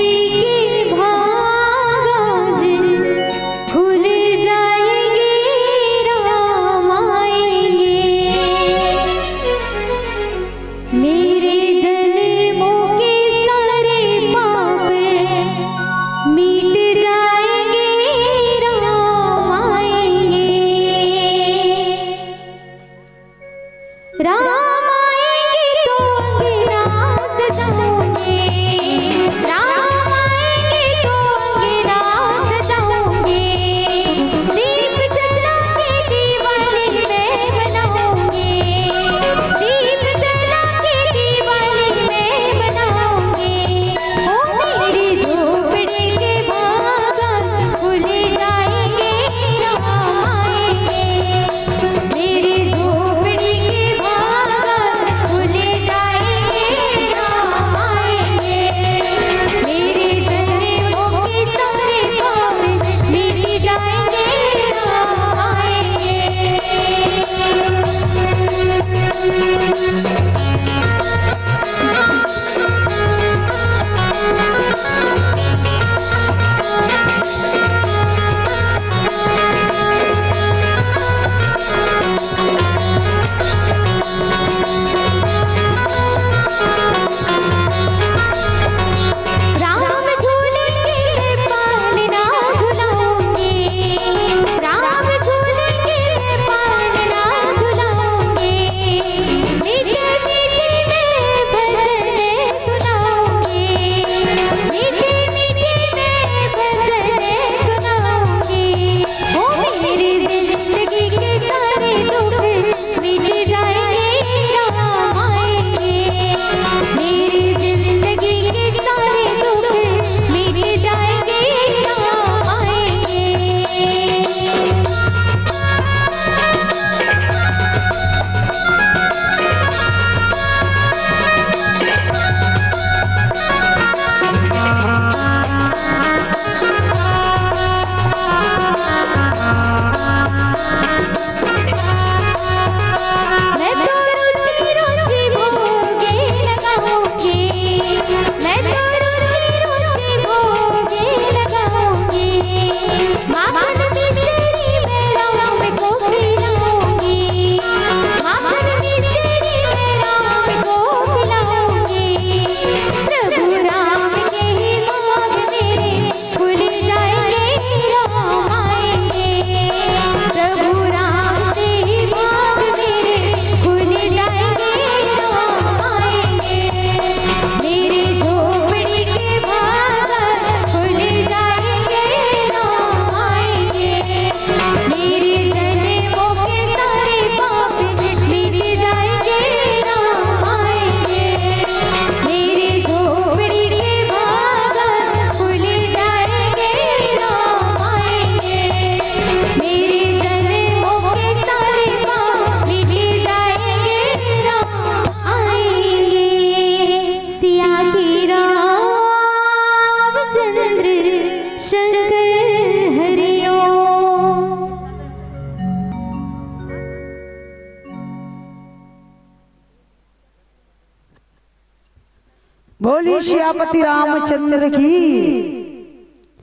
बोलिए सियापति रामचंद्र की।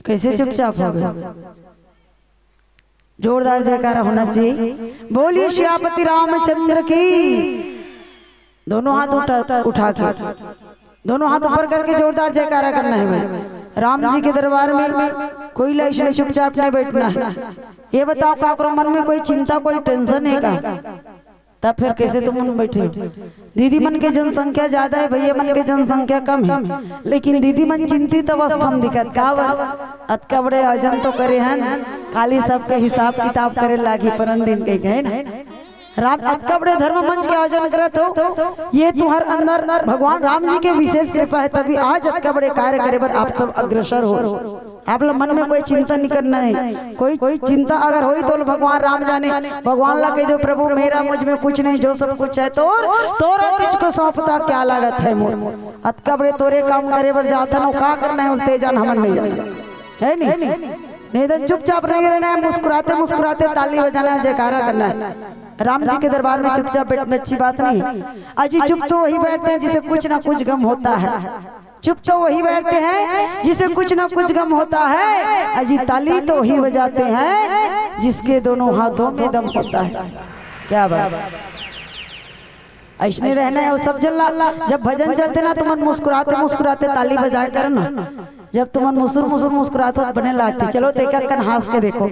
कैसे चुपचाप हो गए? जोरदार जयकारा होना चाहिए। बोलिए सियापति रामचंद्र की। दोनों हाथ उठा उठा के, दोनों हाथ ऊपर करके जोरदार जयकारा करना है भाई। राम जी के दरबार में कोई ला इसलिए चुपचाप नहीं बैठना है। ये बताओ, का ओकरो मन में कोई चिंता, कोई टेंशन है का? तब फिर कैसे तुम बैठे हो? दीदी मन के जनसंख्या ज्यादा है, भैया मन के जनसंख्या कम है, लेकिन दीदी मन चिंतित अवस्था में दिखत। का बर? अतका बड़े आयोजन तो करे हन, काली सबके हिसाब किताब करे लागी, परन दिन के गए ना। राम अतका बड़े धर्म मंच के आयोजन करत हो, ये तुम्हार अंदर भगवान राम जी के विशेष कृपा है, तभी आज अतका बड़े कार्य करे बर आप सब अग्रसर हो। आप लोग मन में कोई चिंता नहीं करना है। कोई कोई चिंता अगर होई तो भगवान राम जाने, भगवान ला कह दो, "प्रभु, मेरा मुझ में कुछ नहीं, जो सब कुछ है तोर, तोरा तुझको सौंपता क्या लागत है मोर।" अतका बड़े तोरे काम करे बर जात हन, का करना है उल्टे जान, हमन नहीं जाना है। नहीं, नहीं, तो चुपचाप नहीं रहना है, मुस्कुराते मुस्कुराते ताली बजाना है, जयकारा करना है। राम जी के दरबार में चुपचाप बैठना अच्छी बात नहीं है। अजी, चुप तो वही बैठते हैं जिसे कुछ ना कुछ गम होता है। चुप तो वही बैठते हैं जिसे कुछ ना कुछ गम होता है। अजी, ताली तो वही बजाते हैं जिसके दोनों हाथों में दम होता है। क्या बात। ऐसने रहना है वो सब जन ला। जब भजन चलते ना, तुमन मुस्कुराते मुस्कुराते ताली बजाए कर ना। जब तुमन मुसुर मुसुर मुस्कुरात हो, बने लागते। चलो, देखा कन हंस के देखो।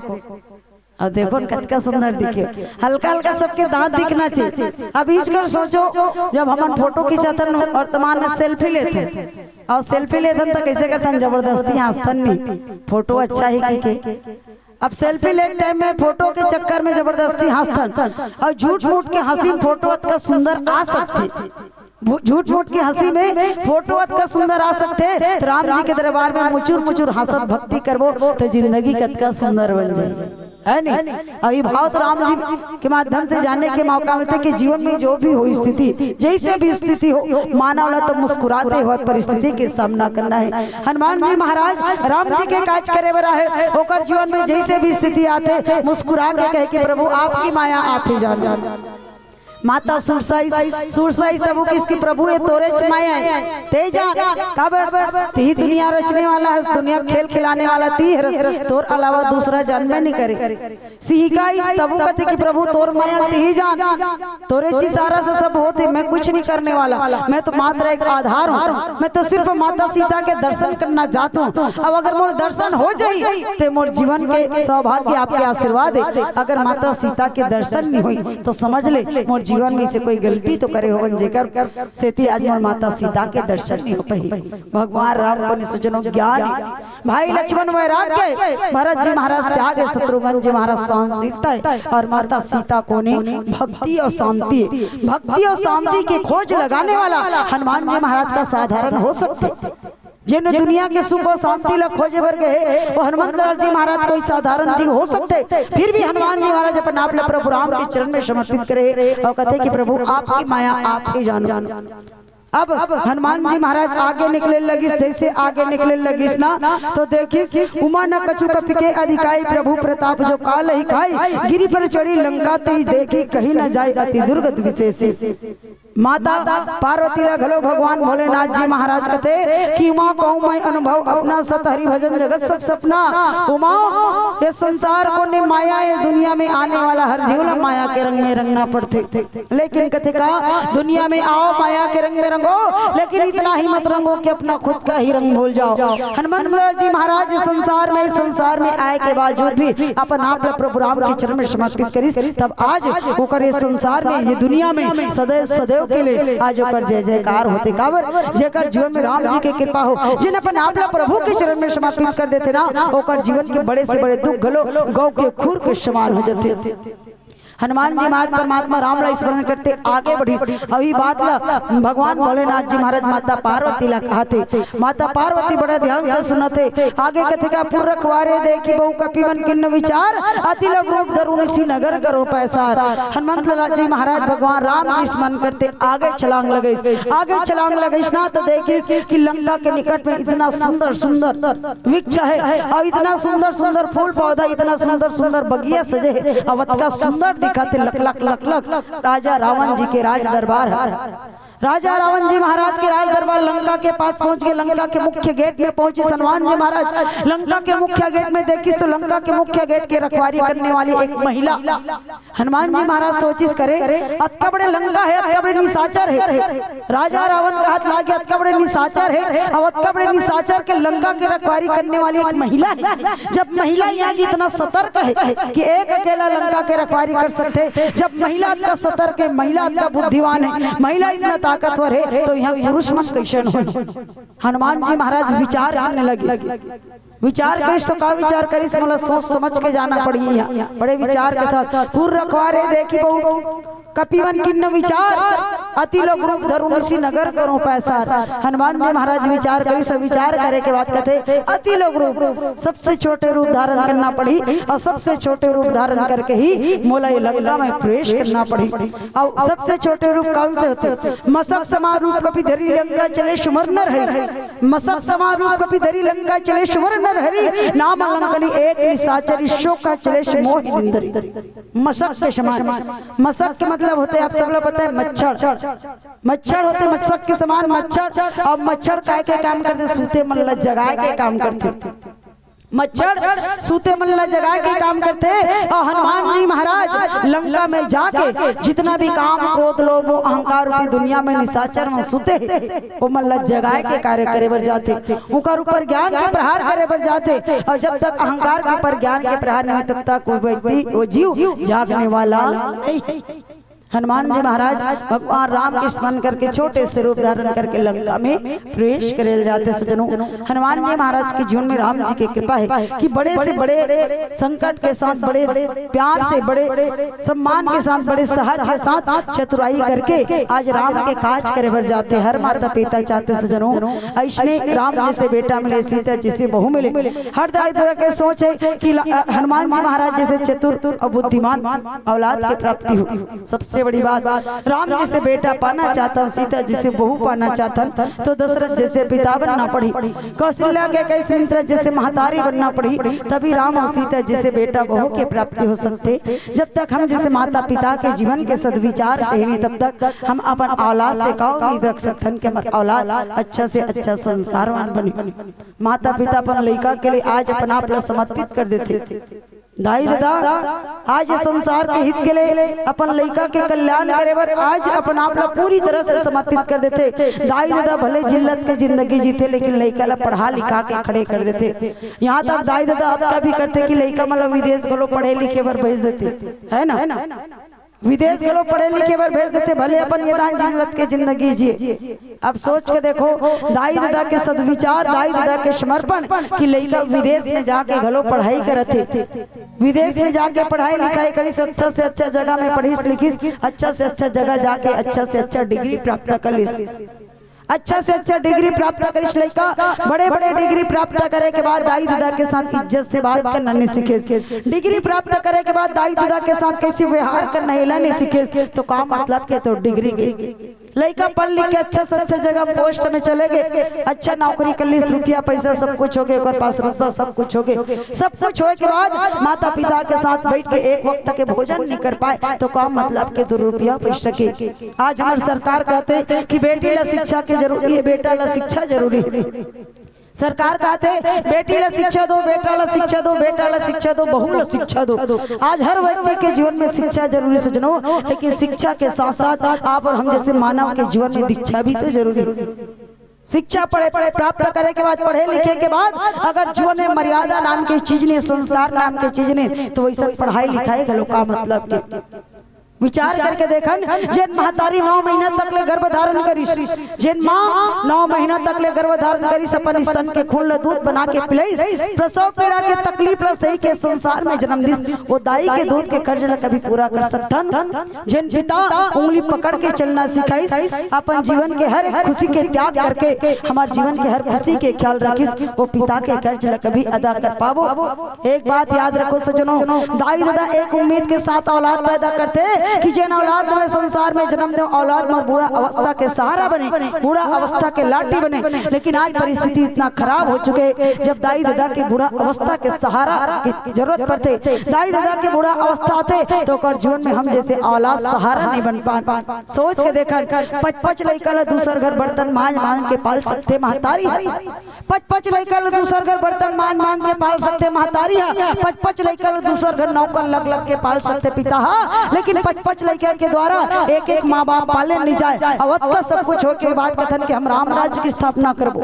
अब देखो न, कतका सुंदर दिखे। हल्का हल्का सबके दांत दिखना चाहिए। अब इस कर सोचो, जब हमन फोटो खींचत हन, वर्तमान में सेल्फी लेत हन, और सेल्फी लेत हन तो कैसे करत हन? जबरदस्ती हंसत हन नहीं, फोटो अच्छा है कि के। अब सेल्फी लेत टाइम में फोटो के चक्कर में जबरदस्ती हंसत हन, और झूठ मूठ के हंसी में फोटो अतका सुंदर आ सकथे। भू-, झूठ मूठ के हंसी में फोटो अतका सुंदर आ सकथे। तो राम जी के दरबार में मुचुर मुचुर हंसत भक्ति करबो तो जिंदगी कतका सुंदर बन जाए, है नहीं? अभी भाव तो राम जी के माध्यम से जाने के मौका मिलथे कि जीवन में जो भी हो स्थिति, जैसे भी स्थिति हो, मानव ला तो मुस्कुराते हुए परिस्थिति के सामना करना है। हनुमान जी महाराज राम जी के काज करे बर आहे, ओकर जीवन में जैसे भी स्थिति आथे, मुस्कुरा के कहे कि प्रभु, आपकी माया आप ही जान। माता सुरसाई, सुरसाई तब किसकी, प्रभु, ये तोरे च माया है, ते जान। काबर? तिही दुनिया रचने वाला है, दुनिया खेल खिलाने वाला तिही हरस, तोर अलावा दूसरा जानबे नहीं करे। सिहिकाई तब कथे कि प्रभु, तोर माया तिही जान, तोरे च इशारा से सब होथे, मैं कुछ नहीं करने वाला, मैं तो मात्र एक आधार हूँ, मैं तो सिर्फ माता सीता के दर्शन करना चाहता हूँ। अब अगर मोर दर्शन हो जाही, ते मोर जीवन के सौभाग्य, आपके आशीर्वाद है। अगर माता सीता के दर्शन नहीं होई, तो समझ ले, मोर जीवन में से कोई गलती तो करे होवन, जेकर सेती आज मोर माता सीता के दर्शन नहीं हो पाही। भगवान राम को निसजनो ज्ञान, भाई लक्ष्मण वैराग्य, भरत जी महाराज त्याग है, शत्रुघ्न जी महाराज सहनशीलता है, और माता सीता को ने भक्ति और शांति, भक्ति और शांति की खोज लगाने वाला हनुमान जी महाराज का साधारण हो सकते? जिन दुनिया के सुख और शांति ला खोजे बर गए, वो हनुमंत लाल जी महाराज कोई साधारण जीव हो सकते? फिर भी हनुमान जी महाराज अपन आप ला प्रभु राम के चरण में समर्पित करे और कहते कि प्रभु, आपकी माया आप ही जानो। अब हनुमान जी महाराज आगे निकले लगिस, जैसे आगे निकले लगिस ना, तो देखिस, उमा न कछु कपि के अधिकाई, प्रभु प्रताप जो काल ही खाई, गिरि पर चढ़ी लंका ते ही देखी, कहीं न जाय अति दुर्गत विशेषी। माता पार्वती ला घलो भगवान भोलेनाथ जी महाराज कथे कि उमा कहूँ मैं अनुभव अपना, सत हरि भजन जगत सब सपना। उमा, ये संसार कोने माया, ये दुनिया में आने वाला हर जीव ला माया के रंग में रंगना पड़थे। लेकिन कथे का, दुनिया में आओ, माया के रंग में रंगो, लेकिन इतना ही मत रंगो कि अपना खुद का ही रंग भूल जाओ। हनुमंत जी महाराज इस संसार में, इस संसार में आए के बावजूद भी अपन आप ला प्रभु राम के चरण में समर्पित करिस, तब आज ओकर इस संसार में, ये दुनिया में सदैव, सदैव के लिए आज ओकर जय जयकार होथे। काबर? जेकर जीवन में राम जी के कृपा हो, जिन अपन आप ला प्रभु के चरण में समर्पित कर देथे ना, ओकर जीवन के बड़े से बड़े दुख घलो गौ के खुर के समान हो जाथे। हनुमान जी महाराज परमात्मा राम ला स्मरण करते आगे बढ़िस। अभी बात ला भगवान भोलेनाथ जी महाराज माता पार्वती ला कहाथे। माता पार्वती बड़ा ध्यान से सुनथे। आगे कथे का, पुर रखवारे देखि बहु कपि मन कीन्ह विचार, अति लघु रूप धरु निशि नगर करो पैसार। हनुमंत लाल जी महाराज भगवान राम की स्मरण करते आगे छलांग लगइस। आगे छलांग लगइस ना तो देखिस कि लंका के निकट में इतना सुंदर सुंदर वृक्ष है और इतना सुंदर सुंदर फूल पौधा, इतना सुंदर सुंदर बगिया सजे है, अउ अतका सुंदर दिखत हे, लक लक लक लक। राजा रावण जी के राज दरबार है। राजा रावण जी महाराज के राज दरबार लंका के पास पहुंच के लंका के मुख्य गेट में पहुंचिस हनुमान जी महाराज। लंका के मुख्य गेट में देखिस तो लंका के मुख्य गेट के रखवारी करने वाली एक महिला। हनुमान जी महाराज सोचिस, करे, अतका बड़े लंका हे, अतका बड़े निशाचर हे। राजा रावण कहत लागे, अतका बड़े निशाचर हे, अब अतका बड़े निशाचर के लंका के रखवारी करने वाली एक महिला हे। जब महिला यहाँ की इतना सतर्क हे कि एक अकेला लंका के रखवारी कर सकथे, जब महिला इतना सतर्क हे, महिला इतना बुद्धिमान हे, महिला इतना ताकतवर हे, तो यहाँ पुरुष मन कैसन होही? हनुमान जी महाराज विचार करने लगिस। विचार करिस तो का विचार करिस, मोला सोच समझ के जाना पड़ही। यहाँ बड़े विचार के साथ, पुर रखवारे देखी बहु कपि मन कीन्ह विचार, अति लोक रूप धरुँ निशि नगर करूँ पैसार। हनुमान जी महाराज विचार करिस, विचार करे के बाद कथे, अति लोक रूप, सबसे छोटे रूप धारण करना पड़ही अउ सबसे छोटे रूप धारण करके ही मोला ये लंका में प्रवेश करना पड़ही। अउ सबसे छोटे रूप कौन से होथे? मशक समान रूप कपि धरि लंका चले सुमर नर हरि। मशक समान रूप कपि धरि लंका चले सुमर नर हरि। नाम लंकनी एक निशाचरी, सो कह चलेस मोहि निंदरी। मशक के समान। मशक के मतलब होथे, आप सब ला पता हे, मच्छर। मच्छर होथे, मशक के समान मच्छर। अउ मच्छर काय के काम करथे? सूते मन ला जगाए के काम करथे। मच्छर सूते मन ला जगाए के काम करथे। अउ हनुमान जी महाराज लंका में जाके जितना भी काम, क्रोध, लोभ, अहंकार रूपी दुनिया में निशाचर मन सूते हे, वो मन ला जगाए के कार्य करे बर जाथे, उनकर ऊपर ज्ञान के प्रहार करे बर जाथे। अउ जब तक अहंकार के ऊपर ज्ञान के प्रहार नहीं, तब तक वो व्यक्ति, वो जीव जागने वाला नहीं। हनुमान जी महाराज भगवान राम के स्मरण करके छोटे से रूप धारण करके लंका में प्रवेश करे जाथे। सज्जनों, हनुमान जी महाराज के जीवन में राम जी की कृपा हे कि बड़े से बड़े संकट के साथ, बड़े प्यार से, बड़े सम्मान के साथ, बड़े सहज के साथ चतुराई करके आज राम के काज करे बर जाथे। हर माता पिता चाहथे सज्जनों, अइसने राम जैसे बेटा मिले, सीता जैसे बहू मिले। हर दाई ददा के सोच हे कि ला-, हनुमान जी महाराज जैसे चतुर अउ बुद्धिमान औलाद के प्राप्ति हो। सबसे बड़ी बात, राम जैसे बेटा पाना चाहथन, सीता जैसे बहू पाना चाहथन, तो दशरथ जैसे पिता बनना पड़ही। कौशल्या के कई सुमित्रा जैसे महतारी बनना पड़ही, तभी राम अउ सीता जैसे बेटा बहू के प्राप्ति हो सकथे। जब तक हम जैसे माता पिता के जीवन के सद्विचार सही नहीं, तब तक हम अपन औलाद से का उम्मीद रख सकथन कि हमर औलाद अच्छा से अच्छा संस्कारवान बने? माता पिता अपन लइका के लिए आज अपन आप ला समर्पित कर देथे। दाई ददा, आज ये संसार के हित के लिए, अपन लइका के कल्याण करे बर आज अपन आप ला पूरी तरह से समर्पित कर देथे। दाई ददा भले जिल्लत के जिंदगी जीथे, लेकिन लइका ला पढ़ा लिखा के खड़े कर देथे। यहाँ तक दाई ददा अतका भी करथे कि लइका मन ला विदेश घलो पढ़े लिखे बर भेज देथे, है ना? विदेश घलो पढ़े लिखे बर भेज देथे, भले अपन ये दान जिल्लत के जिंदगी जिए। अब सोच के देखो, दाई ददा के सद्विचार, दाई ददा के समर्पण कि लइका विदेश में जाके घलो पढ़ाई करत हे। विदेश में जाके पढ़ाई लिखाई करिस, अच्छा से अच्छा जगह में पढ़िस लिखिस, अच्छा से अच्छा जगह जाके अच्छा से अच्छा डिग्री प्राप्त कर लिस। अच्छा से अच्छा डिग्री प्राप्त करिस लइका, बड़े बड़े डिग्री प्राप्त करे के बाद दाई ददा के साथ इज्जत से बात करना नहीं सीखेस। डिग्री प्राप्त करे के बाद दाई ददा के साथ कैसे व्यवहार करना, एला नहीं सीखेस, तो का मतलब के तो डिग्री के? लइका पढ़ लिख के अच्छा से अच्छा जगह पोस्ट में चले गे, अच्छा नौकरी कर लिस, रुपया पैसा सब कुछ हो गे, ओकर पास रुतबा सब कुछ हो गे। सब कुछ होए के बाद माता पिता के साथ बैठ के एक वक्त के भोजन नहीं कर पाए, तो का मतलब के दो रुपया पैसा के? आज हमर सरकार कहथे कि बेटी ला शिक्षा के जरूरी हे, बेटा ला शिक्षा जरूरी हे। सरकार कहथे, बेटी ला शिक्षा दो, बेटा ला शिक्षा दो, बेटा ला शिक्षा दो, बहू ला शिक्षा दो। आज हर व्यक्ति के जीवन में शिक्षा जरूरी, सज्जनों, लेकिन शिक्षा के साथ साथ आप और हम जैसे मानव के जीवन में दीक्षा भी तो जरूरी हे। शिक्षा पढ़े, पढ़े प्राप्त करे के बाद, पढ़े लिखे के बाद अगर जीवन में मर्यादा नाम के चीज नहीं, संस्कार नाम के चीज नहीं, तो वैसे पढ़ाई लिखाई घलो का मतलब के? विचार करके देखन, जेन महतारी नौ महीना तक ले गर्भ धारण करिस, जेन माँ नौ महीना तक ले गर्भ धारण करिस, अपन स्तन के खून ल दूध बना के पिलाइस, प्रसव पीड़ा के तकलीफ ल सही के संसार में जन्म दिस, वो दाई के दूध के कर्ज ल कभी पूरा कर सकथन? जेन पिता उंगली पकड़ के चलना सिखाइस, अपन जीवन के हर एक खुशी के त्याग करके हमार जीवन के हर खुशी के ख्याल रखिस, वो पिता के कर्ज ल कभी अदा कर पाबो? एक बात याद रखो सज्जनों, दाई ददा एक उम्मीद के साथ औलाद पैदा करथे, कि जेन औलाद में संसार में जन्म दे, औलाद मोर बूढ़ा अवस्था के सहारा बने, बूढ़ा अवस्था के लाठी बने। लेकिन आज परिस्थिति इतना खराब हो चुके, जब दाई ददा के बूढ़ा अवस्था के सहारा के जरूरत पड़थे, दाई ददा के बूढ़ा अवस्था आथे, तो ओकर जीवन में हम जैसे औलाद सहारा नहीं बन पान। सोच के देखन, पच पच लइका ला दूसर घर बर्तन मांज मांज के पाल सकथे महतारी ह। पच पच लइका ला दूसर घर बर्तन मांज मांज के पाल सकथे महतारी ह। पच पच लइका ला दूसर घर नौकर लग लग के पाल सकथे पिता ह। लेकिन पच पच लइका के द्वारा एक एक माँ बाप पाले नहीं जाए। अउ अतका सब कुछ होके बाद कथन कि हम राम राज्य की स्थापना करबो,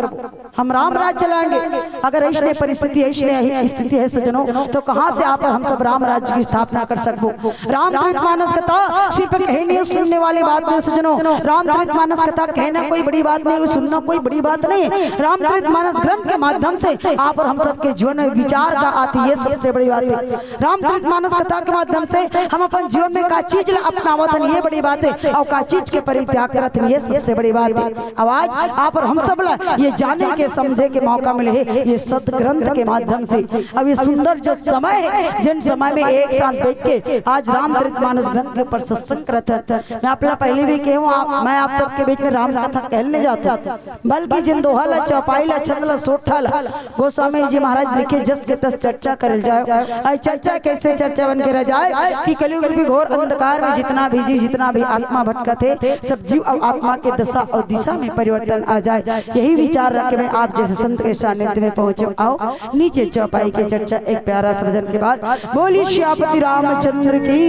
हम राम राज्य चलाएंगे। अगर ऐसने परिस्थिति, ऐसने स्थिति है सज्जनों, तो कहाँ से आप और हम सब राम राज्य की स्थापना कर सकबो? रामचरित मानस कथा सिर्फ कहने सुनने वाली बात नहीं सज्जनों। रामचरित मानस कथा कहना कोई बड़ी बात नहीं, सुनना कोई बड़ी बात नहीं। रामचरित मानस ग्रंथ के माध्यम से आप और हम सबके जीवन में विचार का आती, ये सबसे बड़ी बात है। रामचरित मानस कथा के माध्यम से हम अपन जीवन में का चीज ला अपनावत हन, ये बड़ी बात है, अउ का चीज के परित्याग करत हन, ये सबसे बड़ी बात है। अब आज आप और हम सब ला ये जाने के, समझे के मौका मिले हे ये सत ग्रंथ के माध्यम से। अब ये सुंदर जो समय है, जिन समय में एक साथ बैठ के आज रामचरित मानस ग्रंथ के ऊपर सत्संग करत हन, मैं आप ला पहले भी कहे हूँ, आप, मैं आप सबके बीच में राम कथा कहने जाता हूँ, बल्कि जिन दोहा ला, चौपाई ला, छंद ला, सोरठा ला गोस्वामी जी महाराज लिखे, जस के तस चर्चा करल जाए। आई चर्चा कैसे चर्चा बन के रह जाए कि कलयुग रूपी घोर अंधकार में जितना भी जीव, जितना भी आत्मा भटकत है, सब जीव और आत्मा के दशा और दिशा में परिवर्तन आ जाए। यही विचार रख के मैं आप जैसे संत के सानिध्य में पहुंचे। आओ नीचे चौपाई की चर्चा एक प्यारा सा भजन के बाद। बोली श्यापति रामचंद्र की।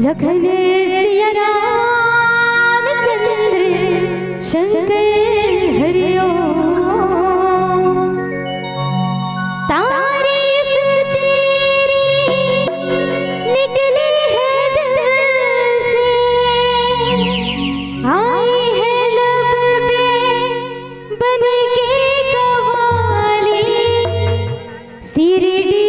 लखन सिया रामचंद्र शंकर हरिओ। तारीफ तेरी निकली है दिल से, आई है लब पे बन के कवाली। शिरडी